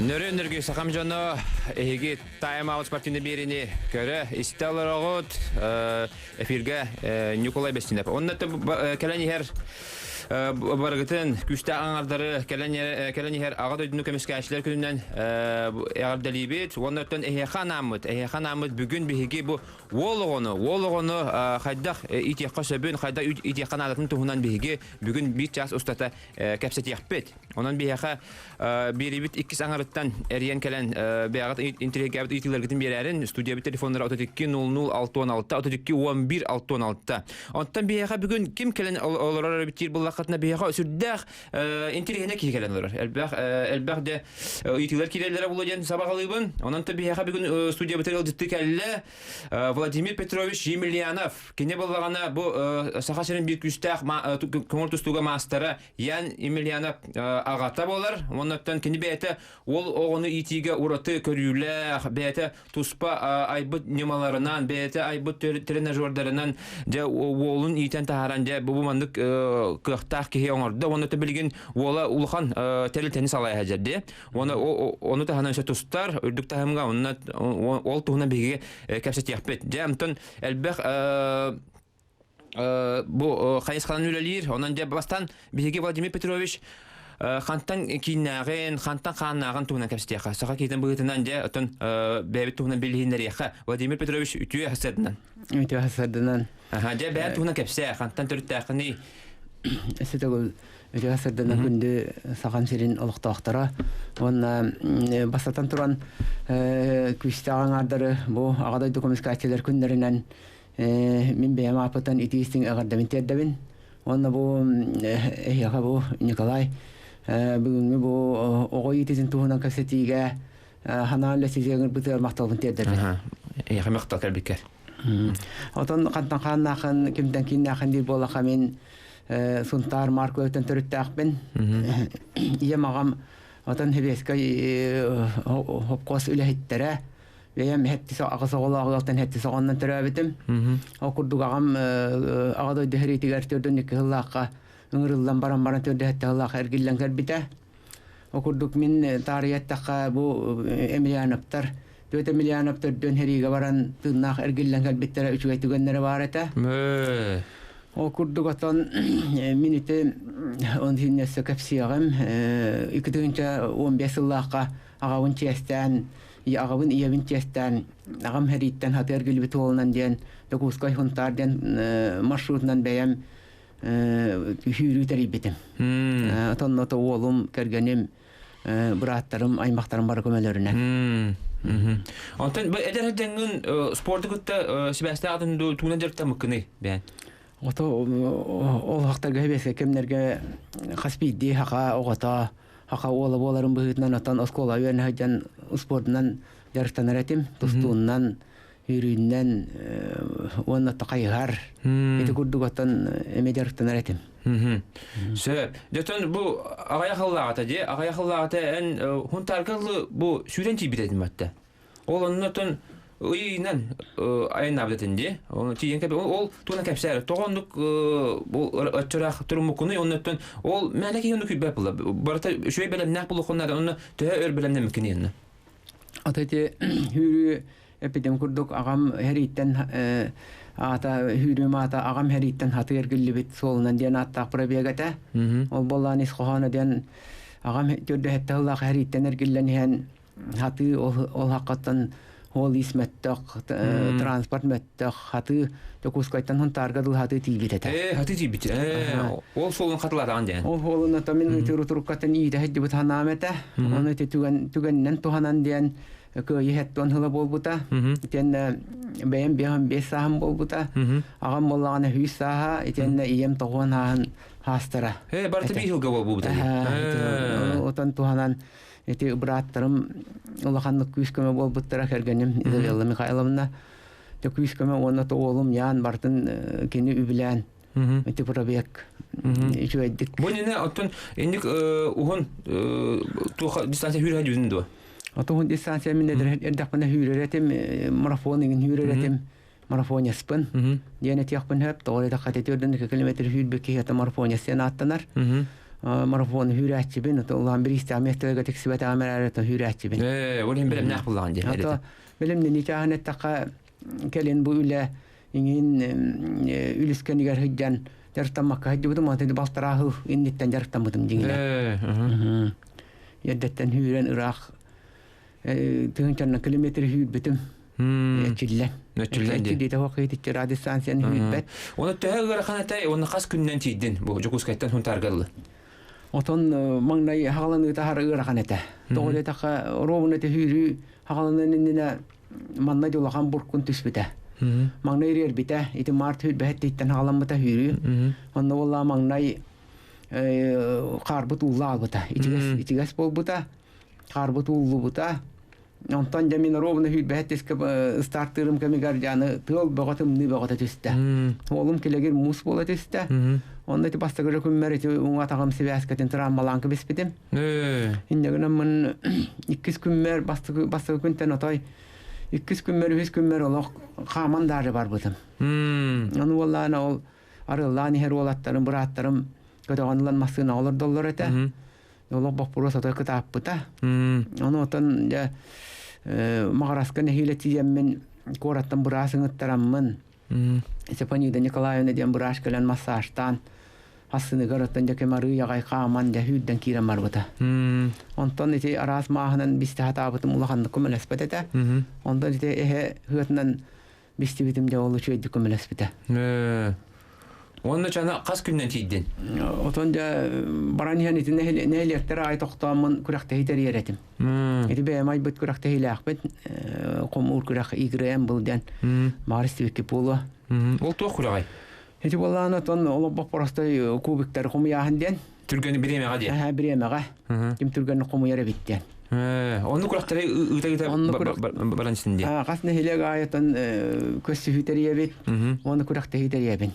Нөрү нөргү сахам дьоно эһиги Time Out спортивный биэриини көрө истэ олороҕут эфиргэ Ньукулай Бэстинэп. Онно кэлэн иһэр барыгытын күүстээх аҥардары кэлэн иһэр аҕа дойдуну көмүскээччилэр күнүнэн эҕэрдэлиибит. Уонна оттон эһиэхэ анааммыт, эһиэхэ анааммыт бүгүн биһиги бу уол оҕону хайдах иитиэххэ сөбүн, хайдах иитиэххэ наадатын туһунан биһиги бүгүн биир чаас устата кэпсэтиэхпит. Онон биһиэхэ биэрибит иккис аҥарыттан эрийэн кэлэн бэйэҕит интириэһиргээбит ыйытыыларгытын биэрээрин студиябыт телефоннара 32 00 66 32 11 66. Онтон биһиэхэ бүгүн ким кэлэн олорор эбит диир буллаххытына биһиэхэ сүрдээх интириэһинэй киһи кэлэн олорор. Элбэх элбэх де ыйытыылар киирэллэрэ буолуо диэн сабаҕалыыбын. Онон та биһиэхэ бүгүн студиябытыгар ыалдьыттыы кэллэ Владимир Петрович Емельянов. Кини буллаҕына бу Саха сирин биир күүстээх көҥүл тустууга маастара Ян Емельянов аҕата буолар. Оннуттан кини бэйэтэ уол оҕону иитиигэ ураты көрүүлээх, бэйэтэ туспа айбыт ньымаларынан, бэйэтэ айбыт тренажердарынан дьэ уолун иитэн таһааран дьэ бу маннык кыахтаах киһи оҥордо. Уонна билигин уола улахан тэрилтэни салайа сылдьар дии. Уонна ону таһынан өссө тустар, үрдүк таһымҥа онно ол туһунан биһиги кэпсэтиэхпит. Дьэ, онтон элбэх бу хайысханан үлэлиир. Онон дьэ бастаан биһиги Владимир Петрович хантан кииннээҕин, хантан хааннааҕын туһунан кэпсэтиэххэ. Саха киһитин быһыытынан дьэ оттон бэйэбит туһунан билиһиннэриэххэ. Владимир Петрович үтүө сырдынан. Үтүө сырдынан. Аха, дьэ бэйэн туһунан кэпсээ, хантан төрүттээххиний? Өссө үтүө сырдынан күндү Сахам сирин олохтоохторо уонна бастатан туран күүстээх аҥаардары бу Аҕа дойду көмүскээччилэр күннэринэн Мин бэйэм ааппыттан итии-истиҥ эҕэрдэбин тиэрдэбин. Уонна бу эһиэхэ бу Николай бүгүҥҥү бу оҕо иитиитин туһунан кэпсэтиигэ ханаан үлэсиһиэ ыҥырбытыгар махталбын тиэрдэбин. Эһиэхэ махтал кэлбиккэр. Отон хантан хааннаахын, кимтэн кииннээхин диир буоллахха мин Сунтаар Марковтан төрүттээхпин. Ийэм аҕам отон Хебескай хопкуос үлэһиттэрэ Бэйэм хэттис аҕыс оҕолоох ыалтан хэттис оҕоннон төрөөбүтүм. Ол курдук аҕам Аҕа дойду сэриитигэр 42 сыллаахха ыҥырыллан баран баран 47 сыллаахха эргиллэн кэлбитэ. Ол курдук мин таарыйа эттэххэ бу Емельяновтар Петр Емельянов төрдүөн сэриигэ баран тыыннаах эргиллэн кэлбиттэрэ үчүгэй түгэннэрэ баар этэ. Ол курдук отон мин ити он өссө кэпсиэҕим 2015 сыллаахха аҕабын чиэстээн аҕабын ийэбин чиэстээн аҕам сэрииттэн хатыар килбит уолунан диэн Дьокуускай Хунтаар диэн маршрутунан бэйэм сүүрүү тэрийбитим. Отонното уолум, кэргэним, бырааттарым, аймахтарым бары көмөлөрүнэн. Онтон эдэр сылдьаҥҥын спорду кытта сибээстээх атын тугунан дьарыктаммыккыный бэйэн? Ото ол хахтарга хэбиэскэ кэмнэргэ хас биирдии хаха оҕото Саха уола буоларын быһыытынан оттон оскуола үөрэнэ сылдьан успуордунан дьарыктанар этим. Тустууннан, сүүрүүннэн уонна хайыһар. Ити курдук оттон эмиэ дьарыктанар этим. Сөп. Дьэ бу аҕыйах ыллааҕыта дии, аҕыйах ыллааҕыта эн хунтаарга бу сүүрэн тиийбит этим атта. Ол оннотон ыйынан айаннаабыт этин дии. Оны тиийэн кэп ол туона кэпсээр. Тоҕо оннук бу оччораах туруммуккунуй оннуттан ол мээнэ киһи оннук күүрбэт була. Барыта үчүгэй бэлэмнээх буолуоххун онно төһө өр бэлэмнэммиккиний онно? Ата ити хүүрүү эппитим курдук аҕам хэрииттэн аата хүүрүүм аата аҕам хэрииттэн хаты эргиллибит суолунан диэн ааттаах пробег этэ. Ол буоллаан ис хоһооно диэн аҕам төрдөһөттө сыллаах хэрииттэн эргиллэн иһэн хатыы ол хаккаттан ол ис мөттөх транспорт мөттөх хатыы Дьокуускайтан Хонтаарга дыл хатыы тиийбит этэ. Ээ хатыы тиийбит. Ээ ол суолун хатылаатаҕын диэн. Ол суолун ото мин ытыр туруккаттан иитэ сылдьыбыт санаам этэ. Ону ити түгэн түгэнинэн туһанан диэн кыайыы хэттуон сыла буолбута. Итиэннэ бэйэм биэһэн биэс сааһым буолбута. Аҕам буоллаҕына сүүс сааһа, итиэннэ ийэм тоҕуон сааһын хаастара. Ээ барыта биир сылга буолбута. Отон туһанан Ити бырааттарым улаханнык күүс-көмө буолбуттара кэргэним Изабелла Михайловна. Дьэ күүс-көмө уонна уолум Ян бартын кини үбүлээн ити пробег үчүгэйдик. Бу нene оттон инник уһун туох дистанция хүүрэ дьүнүн дуо? Отуһун дистанция мин эрдэхпинэ хүүрэр этим, марафон иҥин хүүрэр этим, марафонеспын диэн этиэхпин сөп. Тоҕо диэтэххэ, төрдүн километр хүүрбүт киһи марафонец диэн ааттанар. Марафон хүүрээччибин, ото улахан бириистээх миэстэлэргэ тиксибэтэҕим эрээри ото хүүрээччибин. Ол иһин бэлэмнээх буллаҕын дии. Ото бэлэмнэнии чааһын эттэххэ, кэлин бу үлэ иҥин үлүскэнигэр сылдьан дьарыктаммакка сылдьыбытым, онтон балтараа сыл инниттэн дьарыктаммытым дьиҥинэ. Эрдэттэн хүүрэн ыраах тыһыынчаннан километр хүүрбүтүм. Эчиллэн. Эчиллэн дии. Эчиллиитэ суох киһи радиостанцияны хүүрбэт. Оны төһө ыарахан этэй, уонна хас күнүнэн тиийдин бу Дьокуускайтан Сунтаарга ылы? Отон маҥнай хаҕаланыыта хара ыарахан этэ. Тоҕо диэтэххэ, оруобуна түһүүрүү хаҕаланан иннинэ манна дьулахан буркун түспүтэ. Маҥнай ириэрбитэ, ити март сүүрбэһэттиттэн хаҕаламмыта сүүрүү. Онно буоллаа маҥнай хаарбыт уулла аалбыта. Ичигэс, ичигэс буолбута, хаарбыт ууллубута. Онтон дьэ мин ровно сүүрбэһэттискэ стартыырым кэмигэр дьэ аны тыал бөҕө тымныы бөҕөтө түстэ. Уолум килэгир муус буола түстэ. Онно ити бастакы эрэ күммэр ити уҥа атаҕым сибээскэтин травмалаан кэбиспитим. Инньэ гынаммын иккис күммэр бастакы бастакы күнтэн отой иккис күммэр үһүс күммэр олох хааман даары барбытым. Ону уоллаана ол арыаллаан иһэр уолаттарым, бырааттарым көтөҕөн ылан массыынаҕа олордоллор этэ. Олох боппуруос отой кытааппыта. Ону отон дьэ Маҕараска нэһиилэ тиийэммин куораттан быраас ыҥыттараммын Степанида Николаевна диэн быраас кэлэн массажтаан ассыныгар оттон дьэ кэм арыый аҕай хааман дьэ сүүрдэн киирэн барбыта. Онтон ити араас мааһынан бистэ сатаабытым улаханнык көмөлөспөт этэ. Онтон ити эһэ ыатынан бистибитим дьэ ол үчүгэйдик көмөлөспүтэ. Уонна чана хас күннэн тиийдин? Отон дьэ баран иһэн ити нэһилиэктэр аайы тохтооммун күрэхтэһии тэрийэр этим. Ити бэйэм айбыт күрэхтэһиилээхпит хомуур күрэх игрм был диэн баар истибикки буолуо. Ол туох күрэҕэй? Ити буоллаҕына отон олоппох простой кубиктары хомуйааһын диэн. Түргэн бириэмэҕэ диэн. Эһэ бириэмэҕэ. Ким түргэнник хомуйар эбит диэн. Онну күрэхтэри ыыта-ыыта баран истин диэн. Хас нэһилиэк аайытан көссүһүү тэрийэбит, уонна күрэхтэһии тэрийэбин.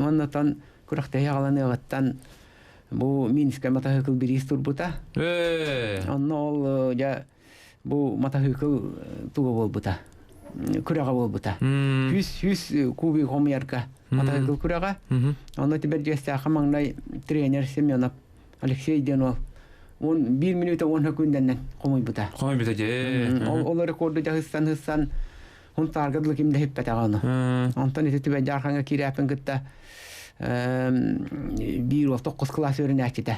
Уонна отон күрэхтэһии аҕаланыаҕыттан бу Минскэй матаһыыкыл бириис турбута. Онно ол дьэ бу матаһыыкыл туга буолбута, күрэҕэ буолбута. 100 кубик хомуйарга матаһыыкыл күрэҕэ. Онно Тибэрдиэстээххэ маҥнай тренер Семенов Алексей диэн уол 11 мүнүүтэ 10 сөкүүндэннэн хомуйбута. Хомуйбута дьэ. Ол ол рекорду дьаһысан хыссан Хунтаарга дылы ким да иһиппэтэҕэ ону. Онтон ити Түбэй Дьаархаҥҥа киирээппин кытта биир уол тоххус кылаас үөрэнээччитэ.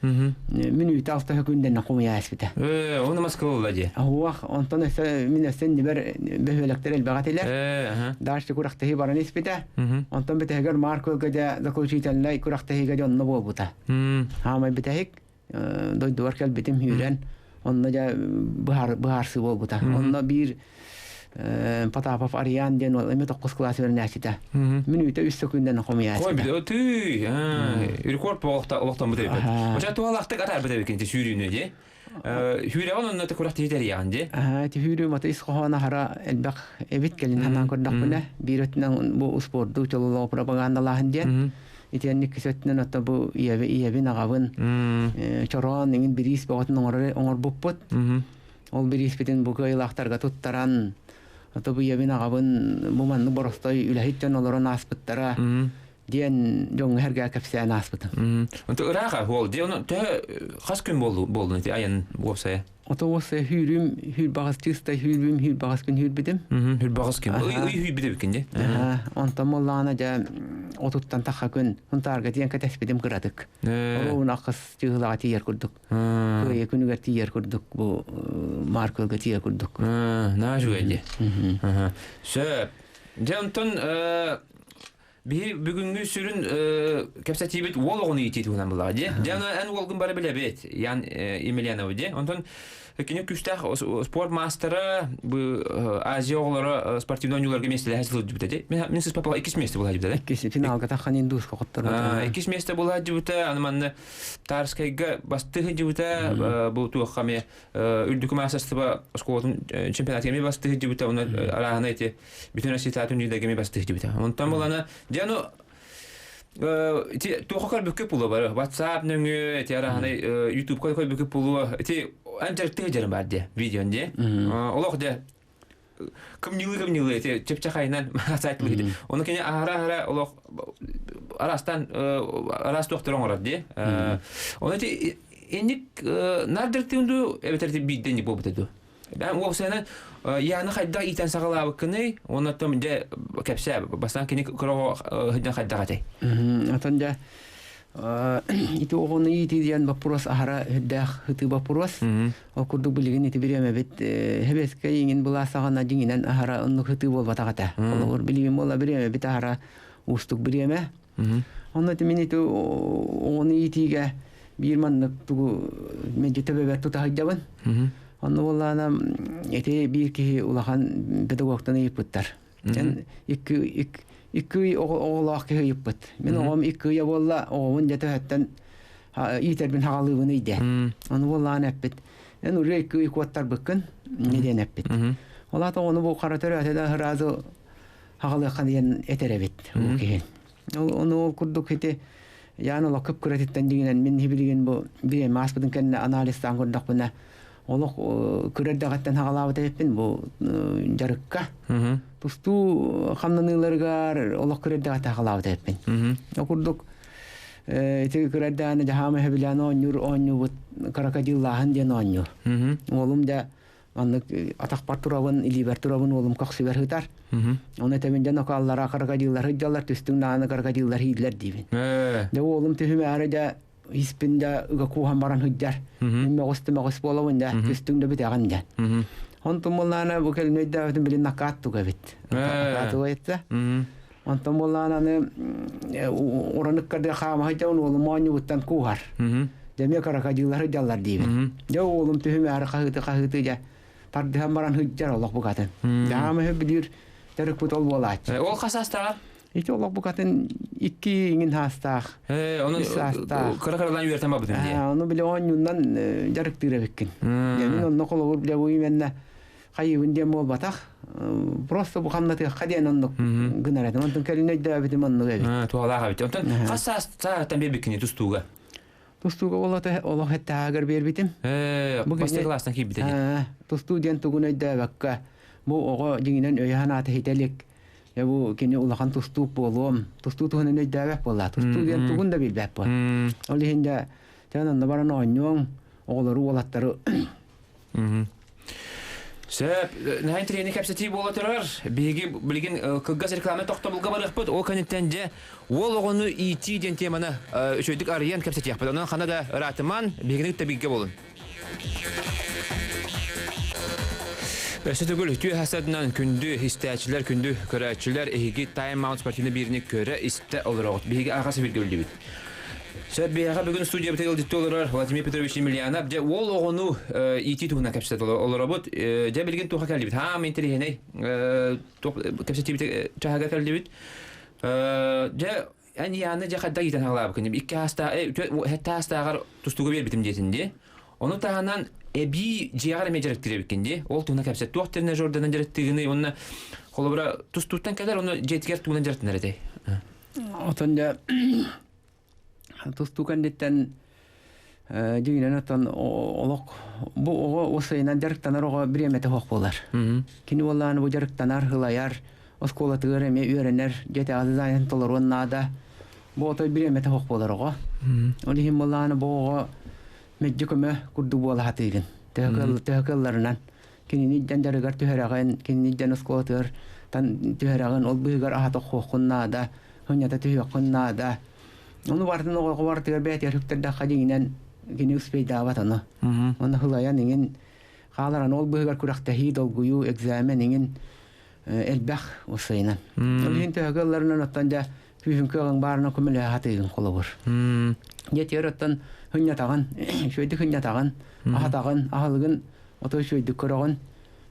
Мүнүүтэ алта сөкүүндэннэн хомуйа испитэ. Оны Москвалла дии. Уох, онтон өссө мин өссө иннибэр бөһүөлэктэр элбэх этилэр. Дальше күрэхтэһии баран испитэ. Онтон бүтэһигэр Марк Өлгө дьэ заключительнай күрэхтэһиигэ дьэ онно буолбута. Хаамай бүтэһик дойдубар кэлбитим үүрэн онно дьэ быһаарсыы буолбута. Онно биир Потапов Ариан диэн уол эмиэ тоххус кылаас үөрэнээччитэ. Мүнүүтэ үс сөкүүндэн хомуйааччыта. Ой, түй, рекорд олохтоммут эбит. Оча туһалаахтык атаарбыт эбикин сүүрүүнү дии. Хүүрэҕин онно күрэхтэһии тэрийэҕин дии. Түһүүрүү мата ис хоһооно хара элбэх эбит кэлин санаан көрдөхпүнэ биир өттүнэн бу успуорду чололоо пропагандалааһын диэн итиэнник иккис өттүнэн отто бу ийэби ийэбин аҕабын чороон иҥин бириис бөҕөтүн оҥорор оҥорбуппут ол бирииспитин бу кыайыылаахтарга туттаран ото бу ийэбин аҕабын бу маннык боростой үлэһит дьон олорон ааспыттара диэн дьоҥҥо сэргээ кэпсээн ааспытым. Онто ырааха уол дии ону төһө хас күн буоллун ити айан уопсайа? Ото уопсайа хүүрүм хүүрбаҕас чыыстай хүүрбүм хүүрбаҕас күн хүүрбүтүм. Хүүрбаҕас күн. Ый ый хүүрбүт эбиккин дии. Онтон буоллаҕына дьэ отуттан тахха күн Сунтаарга тиийэн кэтэспитим кыратык. Оруобуна ахыс чыыһылаҕа тиийэр курдук. Кыайа күнүгэр тиийэр курдук бу Маркылга тиийэр курдук. Наа үчүгэй дии. Сөп. Дьэ онтон Биһи бүгүҥҥү сүрүн кэпсэтиибит уол оҕону иитии туһунан буллаҕа дии. Дьэ аны эн уолгун бары билэбит, Ян Емельянов дии. Онтон кини күүстээх спорт маастара бу Азия оҕолоро спортивный оонньууларга миэстэлэһэ сылдьыбыта дии. Мин сыспапаҕа иккис миэстэ буолааччыбыта да. Иккис финалга таххан индуска хотторбута. Иккис миэстэ буолааччыбыта, аны манна Тарскайга бастыы сылдьыбыта, бу туохха эмиэ үрдүкү маастарстыба оскуолатын чемпионатыгар эмиэ бастыы сылдьыбыта, уонна арааһына ити бүтүн Россиятын лиидэргэ бастыах дибитэ. Онтон булана дьэ ону ити туохха көрбүккэ пулу бары WhatsApp нөҥүө ити араһанай YouTube-ка көрбүккэ пулу ити эн дьарыктыы дьарым бар дии видеон дии. Олох дьэ. Кымньылыы-кымньылыы эти чыпчахайынан сайтылы. Оны кини аһара-аһара олох арастан арас туохтар оҥорор дии. Оны ити инник нардыртыын дуу эбэтэр биирдэ инник буолбута дуу. Бэм уопсайынан яны хайдах иитэн саҕалаабыккыный, оннотон дьэ кэпсээ, бастаан кини кыра сылдьан хайдах этэй? Отон дьэ ити оҕону иитии диэн боппуруос аһара үрдээх ытыы боппуруос. Ол курдук билигин ити бириэмэбит хэбэскэ иҥин былаасаҕына дьиҥинэн аһара оннук ытыы буолбатах этэ. Холобур билигин буола бириэмэбит аһара уустук бириэмэ. Онно ити мин ити оҕону иитиигэ биир маннык тугу мэлдьи төбөбөр тута сылдьабын. Онно буоллаҕына ити биир киһи улахан педагогтан ыйыппыттар. Эн икки икки ый оҕолоох киһи ыйыппыт. Мин оҕом икки ыйа буолла, оҕобун дьэ төһөттөн иитэрбин хаҕалыыбын ыйде. Ону буоллаҕына эппит. Эн уруу икки ый куоттарбыккын, не диэн эппит. Ол аата оҕону бу хара төрөөтө да сразу хаҕалыахха диэн этэр эбит бу киһи. Ону ол курдук ити яан олох кып-кыратыттан дьиҥинэн мин билигин бу бириэмэ ааспытын кэннэ анализтаан көрдөхпүнэ олох кыра эрдэҕиттэн хаҕалаабыт эбиппин бу дьарыкка тустуу хамнаныыларыгар олох кыра эрдэҕиттэн хаҕалаабыт эбиппин. Ол курдук ити кыра эрдэҕинэ дьаһаама сөбүлээн оонньуур оонньуубут крокодиллааһын диэн оонньуу. Уолум дьэ маннык атахпар турабын, илиибэр турабын уолум көхсүбэр сытар. Оны этэмин дьэ нокаллара крокодиллар сылдьаллар, түстүҥ даҕаны крокодиллар ииллэр диибин. Дьэ уолум түһүмээри дьэ испин да ыга кууһан баран сылдьар. Мин мөҕүс да мөҕүс буолабын дьэ, түстүҥ да бүтэҕин дьэ. Онтон буоллаҕына бу кэлин өйдөөбүтүм билин накаат туга эбит. Накаат этэ. Онтон буоллаҕына аны уранык хаама сылдьабын уолум оонньуугуттан кууһар. Дьэ эмиэ крокодиллар сылдьаллар диибин. Дьэ уолум түһүмээри хаһыыты-хаһыыты дьэ тардыһан баран сылдьар олох букатын. Дьаама үһү билир төрүкпүт ол буолааччы. Ол хас саастааҕар? Ити олох букатын икки иҥин саастаах. Ону Үс саастаах. кыра-кыралаан үөрэтэн барбытым дии. Ону били оонньуунан дьарыктыыр эбиккин. Дьэ мин онно холобур бile бу именно хайыыбын диэн буолбатах. Просто бу хамнатыахха диэн оннук гынар этим. Онтон кэлин өйдөөбүтүм оннук эбит. Туһалаах эбит. Онтон хас саас сааһыттан биэрбиккиний тустууга? Тустууга болото олох эттааҕар биэрбитим. Бу бастакы кылаастан киирбитэ дии. Тустуу диэн тугун өйдөөбөккө, бу оҕо дьиҥинэн өйө-санаата хитэ илик. Бу кини улахан тустуук буолуом. Тустуу туһунан өйдөөбөт буолла. Тустуу диэн тугун да билбэт буол. Ол иһин дьэ, тэн онно баран оонньуоҥ, оҕолору, уолаттары Сөп, наһаа интэриэһинэй кэпсэтии буола турар. Биһиги билигин кылгас реклама тохтобулга барыахпыт. Ол кэнниттэн дьэ уол оҕону иитии диэн теманы үчүгэйдик арыйан кэпсэтиэхпит. Онон хана да ыраатыман, биһигини кытта бииргэ буолун. Өссө төгүл үтүө хасадынан күндү истээччилэр, күндү көрөөччүлэр, эһиги Time Out спортивный биирини көрө-истэ олороҕут. Биһиги аҕа сибиргэ үллүбүт. Сөп, биһиэхэ бүгүн студиябытыгар ыалдьытты олорор Владимир Петрович Емельянов. Дьэ, уол оҕону иитии туһунан кэпсэтэ олоробут. Дьэ, билигин туохха кэллибит? Хаам интэриэһинэй кэпсэтиибит чаһыгар кэллибит. Дьэ, эн Яны дьэ хайдах иитэн хаалаабыккын? Икки аастаах, сэттэ аастааҕар тустууга биэрбитим диэтин дии. Ону таһынан эбии дьиэҕэр эмиэ дьарыктыыр эбиккин дии. Ол туһунан кэпсэт. Туох тренажерданан дьарыктыыгыный уонна холобура тустууттан кэлэр, ону дьиэтигэр тугунан дьарыктанар этэй? Отон дьэ тустуу кэнниттэн дьиҥинэн оттон олох бу оҕо уопсайынан дьарыктанар оҕо бириэмэтэ суох буолар. Кини буоллаҕына бу дьарыктанар, һылайар, оскуолатыгар эмиэ үөрэнэр, дьиэтээҕи заданиетын толоруон наада. Бу отой бириэмэтэ суох буолар оҕо. Ол иһин буоллаҕына бу оҕо мэлдьи көмө курдук буола сатыыгын. Төһө кыалларынан кинини илдьэн дьарыгар түһэрэҕин, кинини илдьэн оскуолатыгар түһэрэҕин, ол быыһыгар аһата охсуоххун наада, хынньата түһүөххүн наада. Ону барытын оҕоҕо барытыгар бэйэтигэр үктэрдэххэ дьиҥинэн кини успейдаабат ону. Оны хылайан иҥин хааларан ол быыһыгар күрэхтэһии, долгуйуу, экзамен иҥин элбэх уопсайынан. Ол иһин төһө кыалларынан оттон дьэ күүһүн кыаҕыҥ баарынан көмөлөһө сатыыгын холобур. Дьэ тиэр оттон хынньатаҕын, үчүгэйдик хынньатаҕын, аһатаҕын, аһылыгын ото үчүгэйдик көрөҕүн,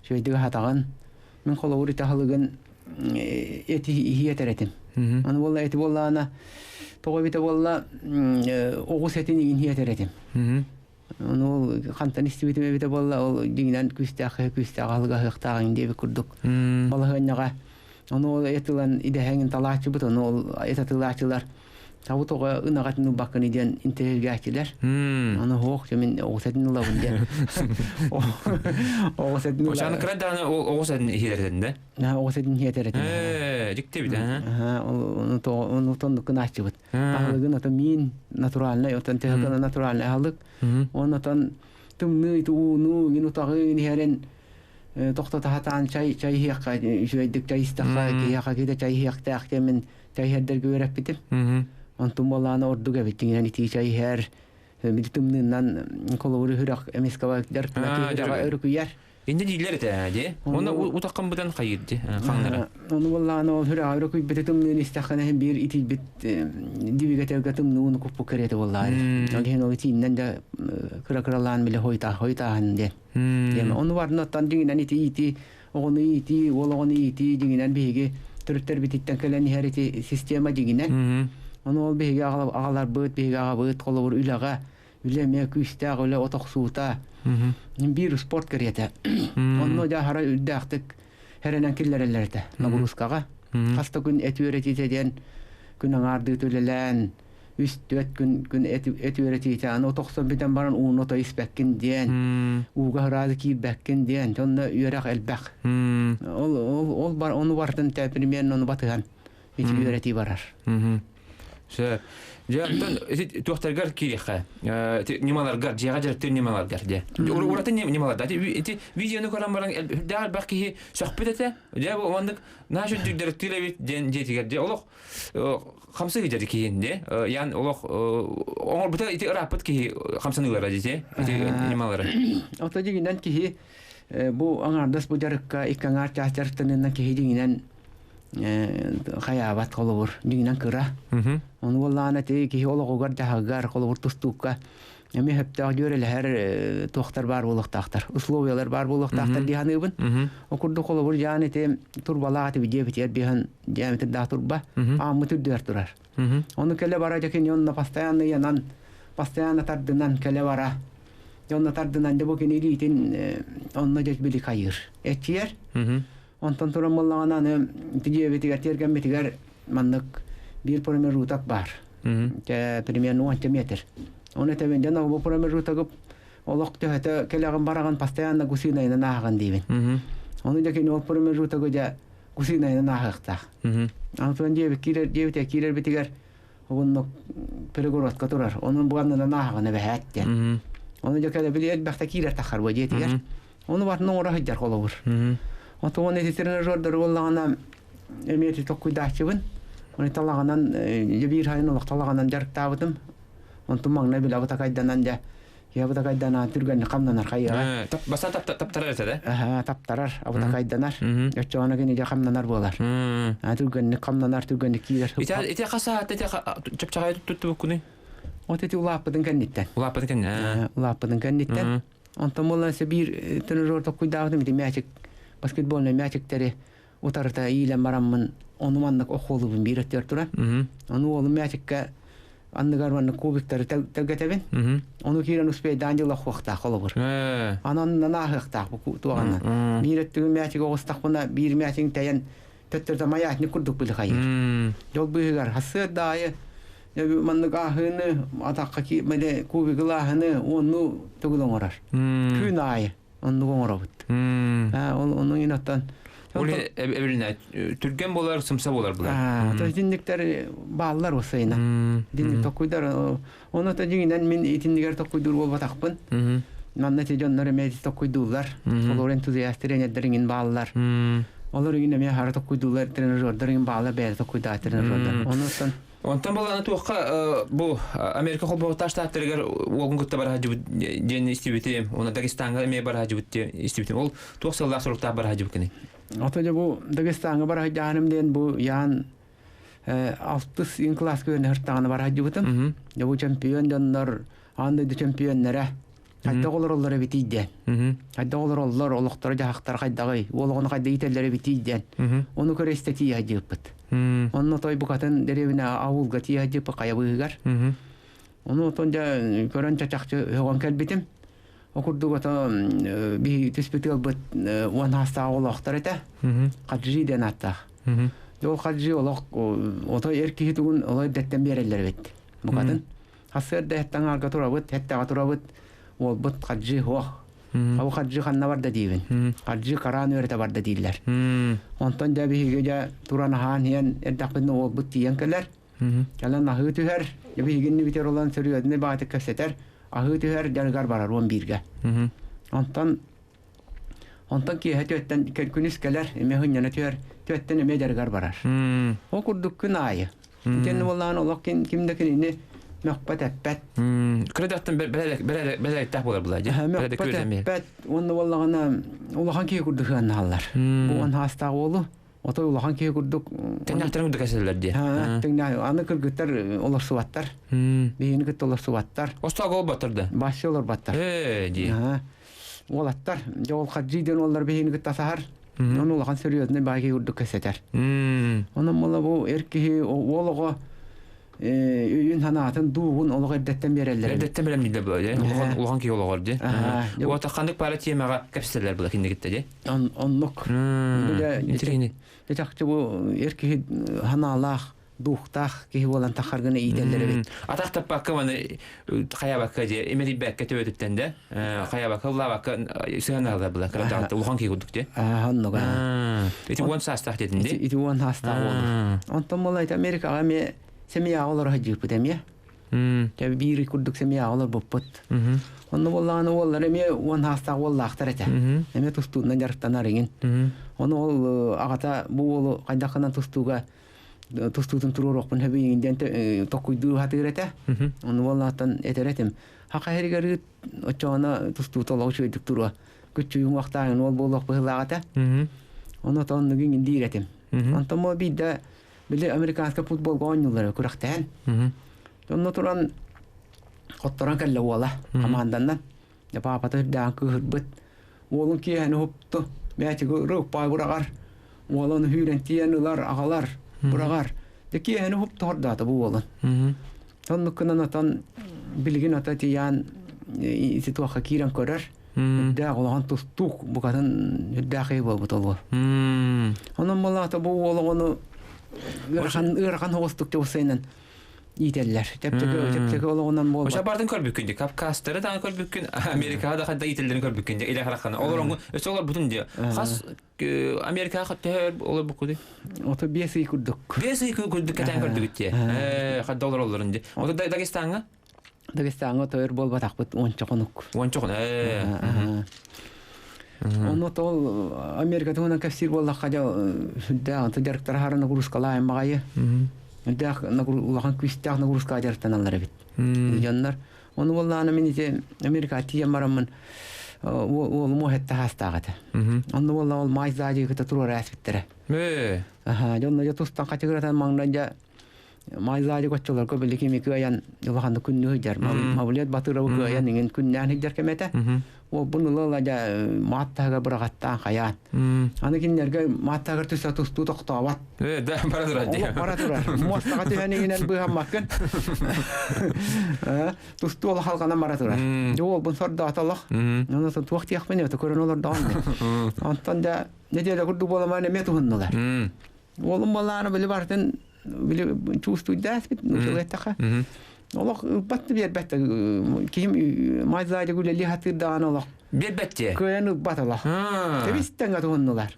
үчүгэйдик аһатаҕын. Мин холобур ити аһылыгын эти иһии этэр этим. Аны буолла эти буоллаҕына тоҕо эбитэ буолла оҕус этин иҥин иһиэтэр этим. Ону ол хантан истибитим эбитэ буолла ол дьиҥинэн күүстээх күүстээх аһылыга аһыахтааҕыҥ диэбит курдук балаһыанньаҕа ону ол эт ылан идэһэҥин талааччыбыт ону ол эт атыылааччылар. Табы тоҕо ынагатын ылбаккыный диэн интэриэһиргээччилэр. Аны суох мин оҕус этин ылабын диэн. Оҕус этин Очаны кыра даҕаны оҕус этин иһиэрэтин да? Оҕус этин иһиэтэрэтин. Ээ, дьикти эбит, аа. Ону тоннук гынааччыбыт. Аһылыгын ото миин натуральный, отон төһө натуральный аһылык. Онотон тымныы ууну, мин утаҕы иһэрин тохтото сатаан чай чай иһиэххэ үчүгэйдик чай истэххэ киһиэхэ киһитэ чай иһиэхтээх диэммин чай иһэрдэргэ үөрэппитим. Онтум буоллаҕына ордук эбит дьиҥинэн итии чай иһэр били тымныынан холобур үрэх эмискэ дьарыктана өрүкүйэр. Инде дииллэр этэ дии. Оны утаххын бытан хайыр ди хаҥнара. Ону буоллаҕына ол үрэх өрүкүйбүтэ тымныын истэххинэ биир итийбит двигательга тымныын куппу кэриэтэ буоллаҕа. Ол иһин ол итииннэн да кыра-кыралаан бile хойутааһын диэн. Диэн ону барыттан дьиҥинэн ити иитии оҕону иитии, уол оҕону иитии дьиҥинэн биһиги төрүттэрбититтэн кэлэн иһэр ити система дьиҥинэн. Ону ол биһиги аҕаларбыт, биһиги аҕабыт холобур үлэҕэ, үлэ эмиэ күүстээх үлэ от охсуута. Биир спорт кэриэтэ. Онно дьэ аһара үрдээхтик хэрэнэн киллэрэллэр этэ нагрузкаҕа. Хас да күн эт үөрэтиитэ диэн күн аҥаардыы үлэлээн үс-түөрт күн күн эт, эт үөрэтиитэ аны отохсон бүтэн баран ууну ото испэккин диэн ууга ыраазы киирбэккин диэн онно үөрэх элбэх ол ол ол бар ону бартын тэ примерно ону батыһан ити үөрэтии барар. Сөп. Дьэ, онтон ити туохтаргар киириэххэ. Ньымаларгар, дьиэҕэ дьарыктыыр ньымаларгар дьэ. Ураты ньымаларда. Ити видеону көрөн баран элбэх элбэх киһи сөхпүт этэ. Дьэ, бу маннык наша дьарыктыыр эбит диэн дьиэтигэр дьэ олох хамсыы дьэ киһин дьэ. Ян олох оҥорбута ити ырааппыт киһи хамсаныылара дьэ ити ньымалары. Ото дьиҥинэн киһи бу аҥаардас бу дьарыкка икки аҥаар чаас дьарыктанынан киһи дьиҥинэн хайаабат холобур дьиҥинэн кыра. Ону буоллаҕына ити киһи олоҕугар дьаһагар холобур тустуукка эмиэ сөптөөх дьүөрэлэһэр туохтар баар буолуохтаахтар, условиялар баар буолуохтаахтар дии саныыбын. Ол курдук холобур дьаан ити турбалаах ити диэбитигэр биһан диаметрдаах турба ааммыт үрдүгэр турар. Ону кэлэ бара дьэ онно постоянно ыйанан, постоянно тардынан кэлэ бара. Онно тардынан дьэ бу кини илиитин онно дьэ били хайыыр. Эччийэр. Онтон туран буоллаҕына аны диэбитигэр тиэргэммитигэр маннык биир промежуток баар. Примерно уонча метр. Оны этэбин дьэ бу промежутогы олох төһөтө кэлэҕин бараҕын постоянно гусинайынан ааһаҕын диибин. Ону дьэ кини ол промежутогы дьэ гусинайынан ааһыахтаах. Аны туран диэбит киирэр диэбитэ киирэрбитигэр уонна перегородка турар. Онон бу аннынан ааһаҕын эбэһээт диэн. Ону дьэ кэлэ били элбэхтэ киирэр тахар бу дьиэтигэр. Ону батын оҥоро сылдьар холобур. Отуон ити тренажердары буоллаҕына эмиэ ити токкуйдааччыбын. Оны талаҕынан дьэ биир сайын олох талаҕынан дьарыктаабытым. Онтум маҥнай били абытакайданан дьэ абытакайданан түргэнник хамнанар хайыаҕа. Бастаан таптарар этэ да? Таптарар, абытакайданар. Оччоҕуна кини дьэ хамнанар буолар. Түргэнник хамнанар, түргэнник киирэр. Ити хас саат ити чапчаҕай туттубуккунуй? От ити улааппытын кэнниттэн. Улааппытын кэнниттэн. Улааппытын кэнниттэн. Онтон буолан өссө биир тренажер токкуйдаабытым ити мячик, баскетбольнай мячиктэри утарыта иилэн бараммын ону маннык охуолубун биир өттүгэр туран. Ону уолум мячикка анныгар маннык кубиктары тэлгэтэбин. Ону киирэн успейдаан дьыл охуохтаах холобур. Анан нааһыахтаах бу туоҕанан. Биир өттүгүн мячик оҕустахпына биир мячигин тэйэн төттөрүтэ маятник курдук били хайыыр. Дьол быыһыгар сарсыарда аайы маннык ааһыыны атахха киирмэдэ кубигылааһыны уонну төгүл оҥорор. Күн аайы оннук оҥоробут. Ол оннун иноттан Ол эбилинэ түргэн болар, сымса болар булар. То итинниктер бааллар осайна. Динник токуйдар. Оны та дьиҥинэн мин итиннигэр токуйдуур буолбатахпын. Манна ти дьоннор эмиэ токуйдууллар. Олор энтузиаст тренердер иҥин бааллар. Олор иҥин эмиэ хара токуйдууллар тренажердар иҥин бааллар бэйэ токуйдаа тренажердар. Онуттан Онтон баланы туохха бу Америка холбоһуктаах штаттарыгар уолгун кытта бара сылдьыбыт диэн истибитим. Уонна Дагестаҥҥа эмиэ бара сылдьыбыт диэн истибитим. Ол туох сыаллаах соруктаах бара сылдьыбыккыный? Ото дьэ бу Дагестаҥҥа бара сылдьааным диэн бу яан алтыс ин кылааска үөрэнэ сыртаҕына бара сылдьыбытым. Дьэ бу чемпион дьоннор аан дойду чемпионнара хайдах олороллор эбитий диэн. Хайдах олороллор, олохторо дьаһахтара хайдаҕый, уол оҕону хайда иитэллэр эбитий диэн. Ону көрө истэ тиийэ сылдьыбыппыт. Онно той букатын дэриэбинэ аулга тиийэ сылдьыппыт хайа быыһыгар. Ону отон дьэ көрөн чачахчы өҕөн кэлбитим. Ол курдук ото биһи түспүт ыалбыт уон саастаах олохтор этэ. Хаджи диэн ааттаах. Ол хаджи олох ото эр киһи тугун олой дэттэн биэрэллэр эбит. Букатын. Хасыарда хэттэн арга турабыт, хэттэҕэ турабыт, уолбут хаджи хуох. Хабы хаджи ханна барда диибин. Хаджи караан үөрэтэ барда дииллэр. Онтон дьэ биһиги дьэ туран аһаан иһэн эрдэхпитинэ уолбут тиийэн кэлэр. Кэлэн аһыы түһэр, дьэ биһигинни бүтэр olan сөрүөдүнэй баҕатык кэпсэтэр, аһыы түһэр дьарыгар барар 11-гэ. Онтон Онтон киэһэ түөттэн күнүс кэлэр, эмиэ хынньана түһэр, түөттэн эмиэ дьарыгар барар. Ол курдук күн аайы. Итиэннэ буоллаҕына олох ким, ким да кинини мөхпөт эппэт. Кыра дьахтан бэлэлэктээх буолар була дии. Мөхпөт эппэт уонна буоллаҕына улахан киһи курдук сыһыаннаһаллар. Бу он хаастаах уолу отой улахан киһи курдук Тэҥнэхтэрин курдук кэсэллэр дии. Тэҥнээх аны кыргыттар олорсубаттар. Биһини кытта олорсубаттар. Остуолга олорботтор да? Башы олорботтор. Ээ дии. Уолаттар, дьэ ол хадьыы диэн уоллар биһини кытта саһар. Ону улахан серьезный баайга курдук кэсэтэр. Онон була бу эр киһи уол оҕо өйүн санаатын дууһун олох эрдэттэн биэрэллэр. Эрдэттэн бэлэмнииллэр була дии. Улахан улахан киһи олоҕор дии. Уота ханнык пара тиэмэҕэ кэпсэтэллэр була кинигиттэ дии. Оннук. Интирини. Чахчы бу эр киһи ханаалаах дуухтаах киһи буолан тахаргына иитэллэр эбит. Атах таппакка маны хайабакка дии имэрийбэккэ төбөтүттэн да хайабакка ыллаабакка сыһыанаһаллар була кыратаҕытта улахан киһи курдук дии. Оннук. Ити уон саастаах диэтин дии. Ити уон саастаах уолу. Онтон буола ити Америкаҕа эмиэ семьяҕа олоро сылдьыыппыт эмиэ. Дьэ биир курдук семьяҕа олорбуппут. Онно буоллаҕына уоллар эмиэ уон саастаах уоллаахтар этэ. Эмиэ тустуунан дьарыктанар иҥин. Ону ол аҕата бу уолу хайдах гынан тустууга тустуутун туруоруохпун сөбүй диэн токкуйдуу сатыыр этэ. Ону буоллаҕыттан этэр этим. Хаха иһигэр ыыт оччоҕуна тустуута олох үчүгэйдик туруо. Күччүйүҥ уохтааһын уол буолуох быһыылаах этэ. Ону оннугун диир этим. Онтон бу биирдэ били американскай футболга оонньууллара күрэхтэһэн. Онно туран хотторон кэллэ уола хамаанданнан. Дьэ паапата үрдээн кыыһырбыт. Уолун киэһэни уһупту. Мээчиги ырыппай быраҕар. Уолун үүрэн тиийэн ылар, аҕалар, быраҕар. Дьэ киэһэни уһупту хордаата бу уолун. Соннук гынан отон билигин ото тиийэн ити туохха киирэн көрөр. Үрдээх улахан тустуук букатын үрдээх киһи буолбут ол уол. Онон буоллаҕына бу уол оҕону ыарахан ыарахан соҕустук дьоҕусайынан иитэллэр. Чэпчэки чэпчэки олоҕунан буолбат. Оша бардын көрбүккүн дии, Кавказтары даҕаны көрбүккүн, Америкаҕа да хайда иитэллэрин көрбүккүн дии, илэ хараххана. Олороҥҥу өссө олорбутун дии. Хас Америкаҕа төһө олорбуккутуй? Ото 5 ый курдук. 5 ый курдук кэтээн көрдүгүт дии. Хадда олороллорун дии. Ото Дагестаҥҥа? Дагестаҥҥа тойор буолбатахпыт уонча хонук. Уонча хонук. Ону ол Америка туһунан кэпсиир буоллахха дьэ сүрдээх онто дьарыктара хаара нагрузкалаайын баҕайы. Сүрдээх улахан күүстээх нагрузкаҕа дьарыктаналлар эбит. Дьоннор. Ону буоллаҕына мин ити Америкаҕа тиийэн бараммын уолум уоһэтте хаастаах этэ. Онно буолла ол маай заадьыгы кытта туруора ааспыттара. Аха, дьонно дьэ тустан хачыгыратан маҥнай дьэ Майзаадик оччолорго били кими кыайан улаханнык күннүү сылдьар. Мавлет Батыровы кыайан иҥин күннээн сылдьар кэмэ этэ. Уолбун ыла-ыла дьэ маат таһыгар быраҕаттаан хайаан. Аны кинилэргэ маат таһыгар түстэ тустуу тохтообот. Да, бара турар дии. Бара турар. Муостаҕа түһэн иҥинэн быыһаммаккын. Тустуу олох халҕанан бара турар. Дьэ уолбун сордоото олох. Онон туох диэхпин өтө көрөн олордоҕум. Онтон дьэ неделя курдук буоламаан эмиэ туһуннулар. Уолум буоллаҕына били барытын били чувствуйдаспит нууччалыы Олох ылбат да биэрбэт да киһим майзаадик үлэлии сатыыр даҕаны олох биэрбэт дии кыайан ылбат олох тэбис тэҥҥэ туһуннулар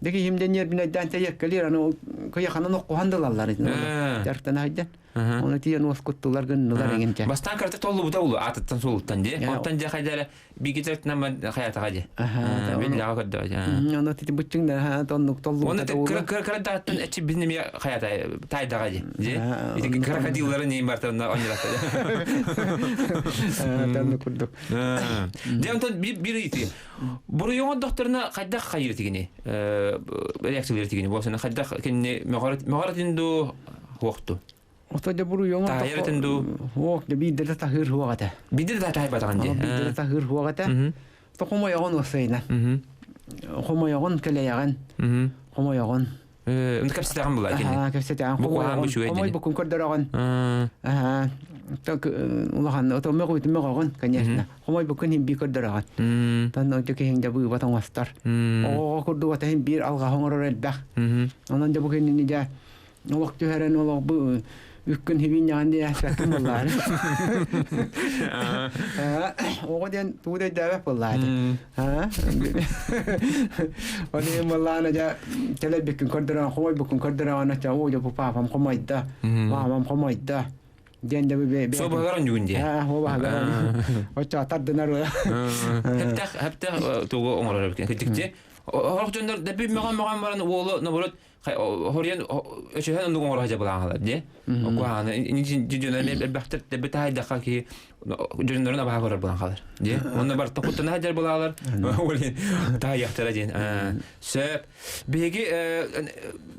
де киһим де нервинэйдээн тэйэккэлиир аны кыйаханан оккуһан да ылаллар дьарыктана сылдьан Оны тиийэн уоскуттулар гыннылар эҥинчэ. Бастаан карта толлубута улу аатыттан суолуттан дии. Онтон дьэ хайдара Бигитер хайатаҕа дии. Биллэҕэ көрдөҕө. Ону тити быччыҥ тоннук толлубута Оны кыра кыра кыра дааттан эчи бин эмиэ хаята тайдаҕа дии. Дии. Ити крокодиллары нейм бартарына онньолатта. Тоннук курдук. Дьэ онтон бир ыйытыы. Буруйуҥа докторына хайдах хайыр тигини? Реакциялар тигини буолсана хайдах кинини мөҕөрөтүн дуу хуохту? Ото дьэ буруйуҥа Таһыйар этин дуу? Хуох дьэ биирдэ да таһыыр хуох этэ. Биирдэ да таһыйбатаҕын дии. Биирдэ да таһыыр хуох этэ. То хомойоҕун уоссайынан. Хомойоҕун кэлэйэҕин. Хомойоҕун. Онно кэпсэтэҕин булаа кини. Аха, кэпсэтэҕин. Бу куһаҕан бу үчүгэй Хомой дини. букун көрдөрөҕүн. Аха. Так улахан ото мөҕүтүн мөҕөҕүн, конечно. Хомой букун хин бии көрдөрөҕүн. Тон ончу киһиҥ дьэ быыбат оҥостор. Оҕоҕо курдук ата хин биир алҕаһы оҥорор элбэх. Онон дьэ бу кинини дьэ олох түһэрэн олох бу үккүн хибиинньэҕин диэхпэккин буоллаары. Оҕо диэн тугу да өйдөөбөт буоллаары. Ол иһин буоллаана дьэ кэлэрбиккин көрдөрөн хомойбуккун көрдөрөҕүн оччо оо дьэ бу паапам хомойдо, маамам хомойдо диэн дьэ бу Суобаһыгар онньугун диэ. Суобаһыгар оччо тардынар Хэптэх хэптэх тугу оҥорор эбиккин кырдьыкчы. Орох дьоннор дэби мөҕөн-мөҕөн баран уолу наоборот Хоруйан өчөһөн оннук оҥоро сылдьар былааҥалар дии. Куһаҕаны дьоно элбэхтэр дэбби таһайдахха киһи дьоннорун абаһа көрөр булан хаалар дии. Онно барыта куттана сылдьар былаалар таһайыахтара диэн. Сөп. Биһиги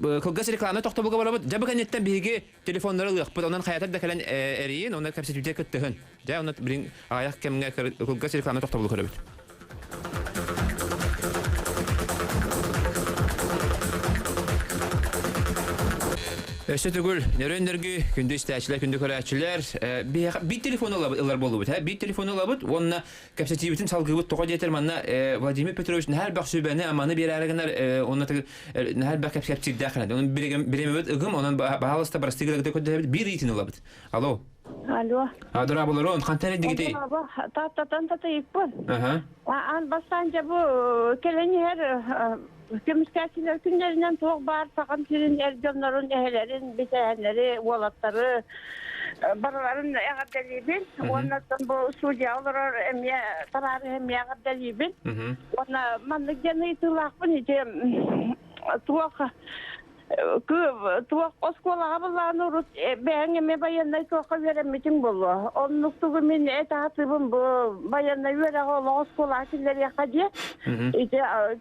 кылгас реклама тохтобулга барабыт. Дьэ бу кэнниттэн биһиги телефоннары ылыахпыт. Онон хайатар да кэлэн эрийин, онно кэпсэтиитэ кыттыһын. Дьэ, онно билин аҕыйах кэмҥэ кылгас реклама тохтобулу көрөбүт. Өссө төгүл нөрүөн-нөргү күндү истээччилэр, күндү көрөөччүлэр, биир телефон ылар буоллубут, биир телефон ылабыт уонна кэпсэтиибитин салгыыбыт. Тоҕо диэтэр манна Владимир Петрович наһаа элбэх сүбэни, аманы биэрээри гынар, уонна наһаа элбэх кэпсиирдээх гынар. Онон бириэмэбит ыгым, онон баһаалыста барастыы гына көрдөһөбүт, биир ыйытын ылабыт. Алло. Алло. Дорооболорун, хантан эрдигитий? Дорообо, тааттатан татыйыкпын. Аха. Аан бастаан дьэ бу кэлэн иһэр көмүскээччилэр күннэринэн туох баар сахам сирин эр дьоннорун, эһэлэрин, битэһэннэри, уолаттары барыларын эҕэрдэлиибин. Уонна бу судья олорор эмиэ табаарыһы эмиэ эҕэрдэлиибин. Уонна маннык диэн ыйытыылаахпын ити туох Туох оскуолаҕа былаан урут бэйэҥ эмиэ байыаннай туохха үөрэммитиҥ буолуо. Оннук тугу мин эт аатыбын бу байыаннай үөрэҕи олох оскуолаҕа киллэриэххэ диэ. Ити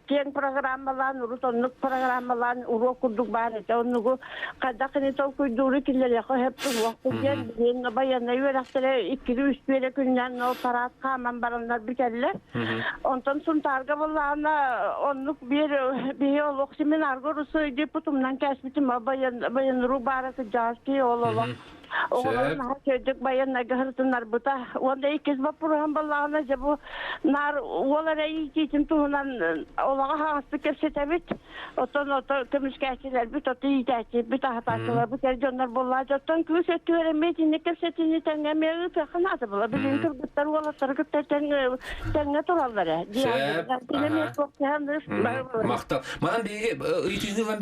киэҥ программалаан урут оннук программалаан уруок курдук баар этэ. Оннугу хайдах кини толкуйдууру киллэриэххэ сөп туһуох диэн билигин байыаннай үөрэхтэрэ иккили үстүү эрэ күннээн ол парад хааман бараннар бүтэллэр. Онтон Сунтаарга буоллаҕына оннук биир биһи олох семинарга урусуйдуу путумнан кээспитим баянруу баара кырдьаҕас киһи ол олох оҕолорун наһаа үчүгэйдик байыаннайга сырытыннарбыта. Уонна иккис боппуруоһум буоллаҕына дьэ бу наар уол эрэ иитиитин туһунан олоҕо аһаҕастык кэпсэтэбит. Оттон ото көмүскээччилэрбит, ото иитээччибит, аһатааччыларбыт эр дьоннор буоллааччы. Оттон кыыс өттүгэр эмиэ итинник кэпсэтиини тэҥҥэ эмиэ ыытыахха наада буолар. Билигин кыргыттар уолаттары кытта тэҥҥэ тураллар ээ. Сөп. Махтал. Манан биһиги ыйытыыны ылан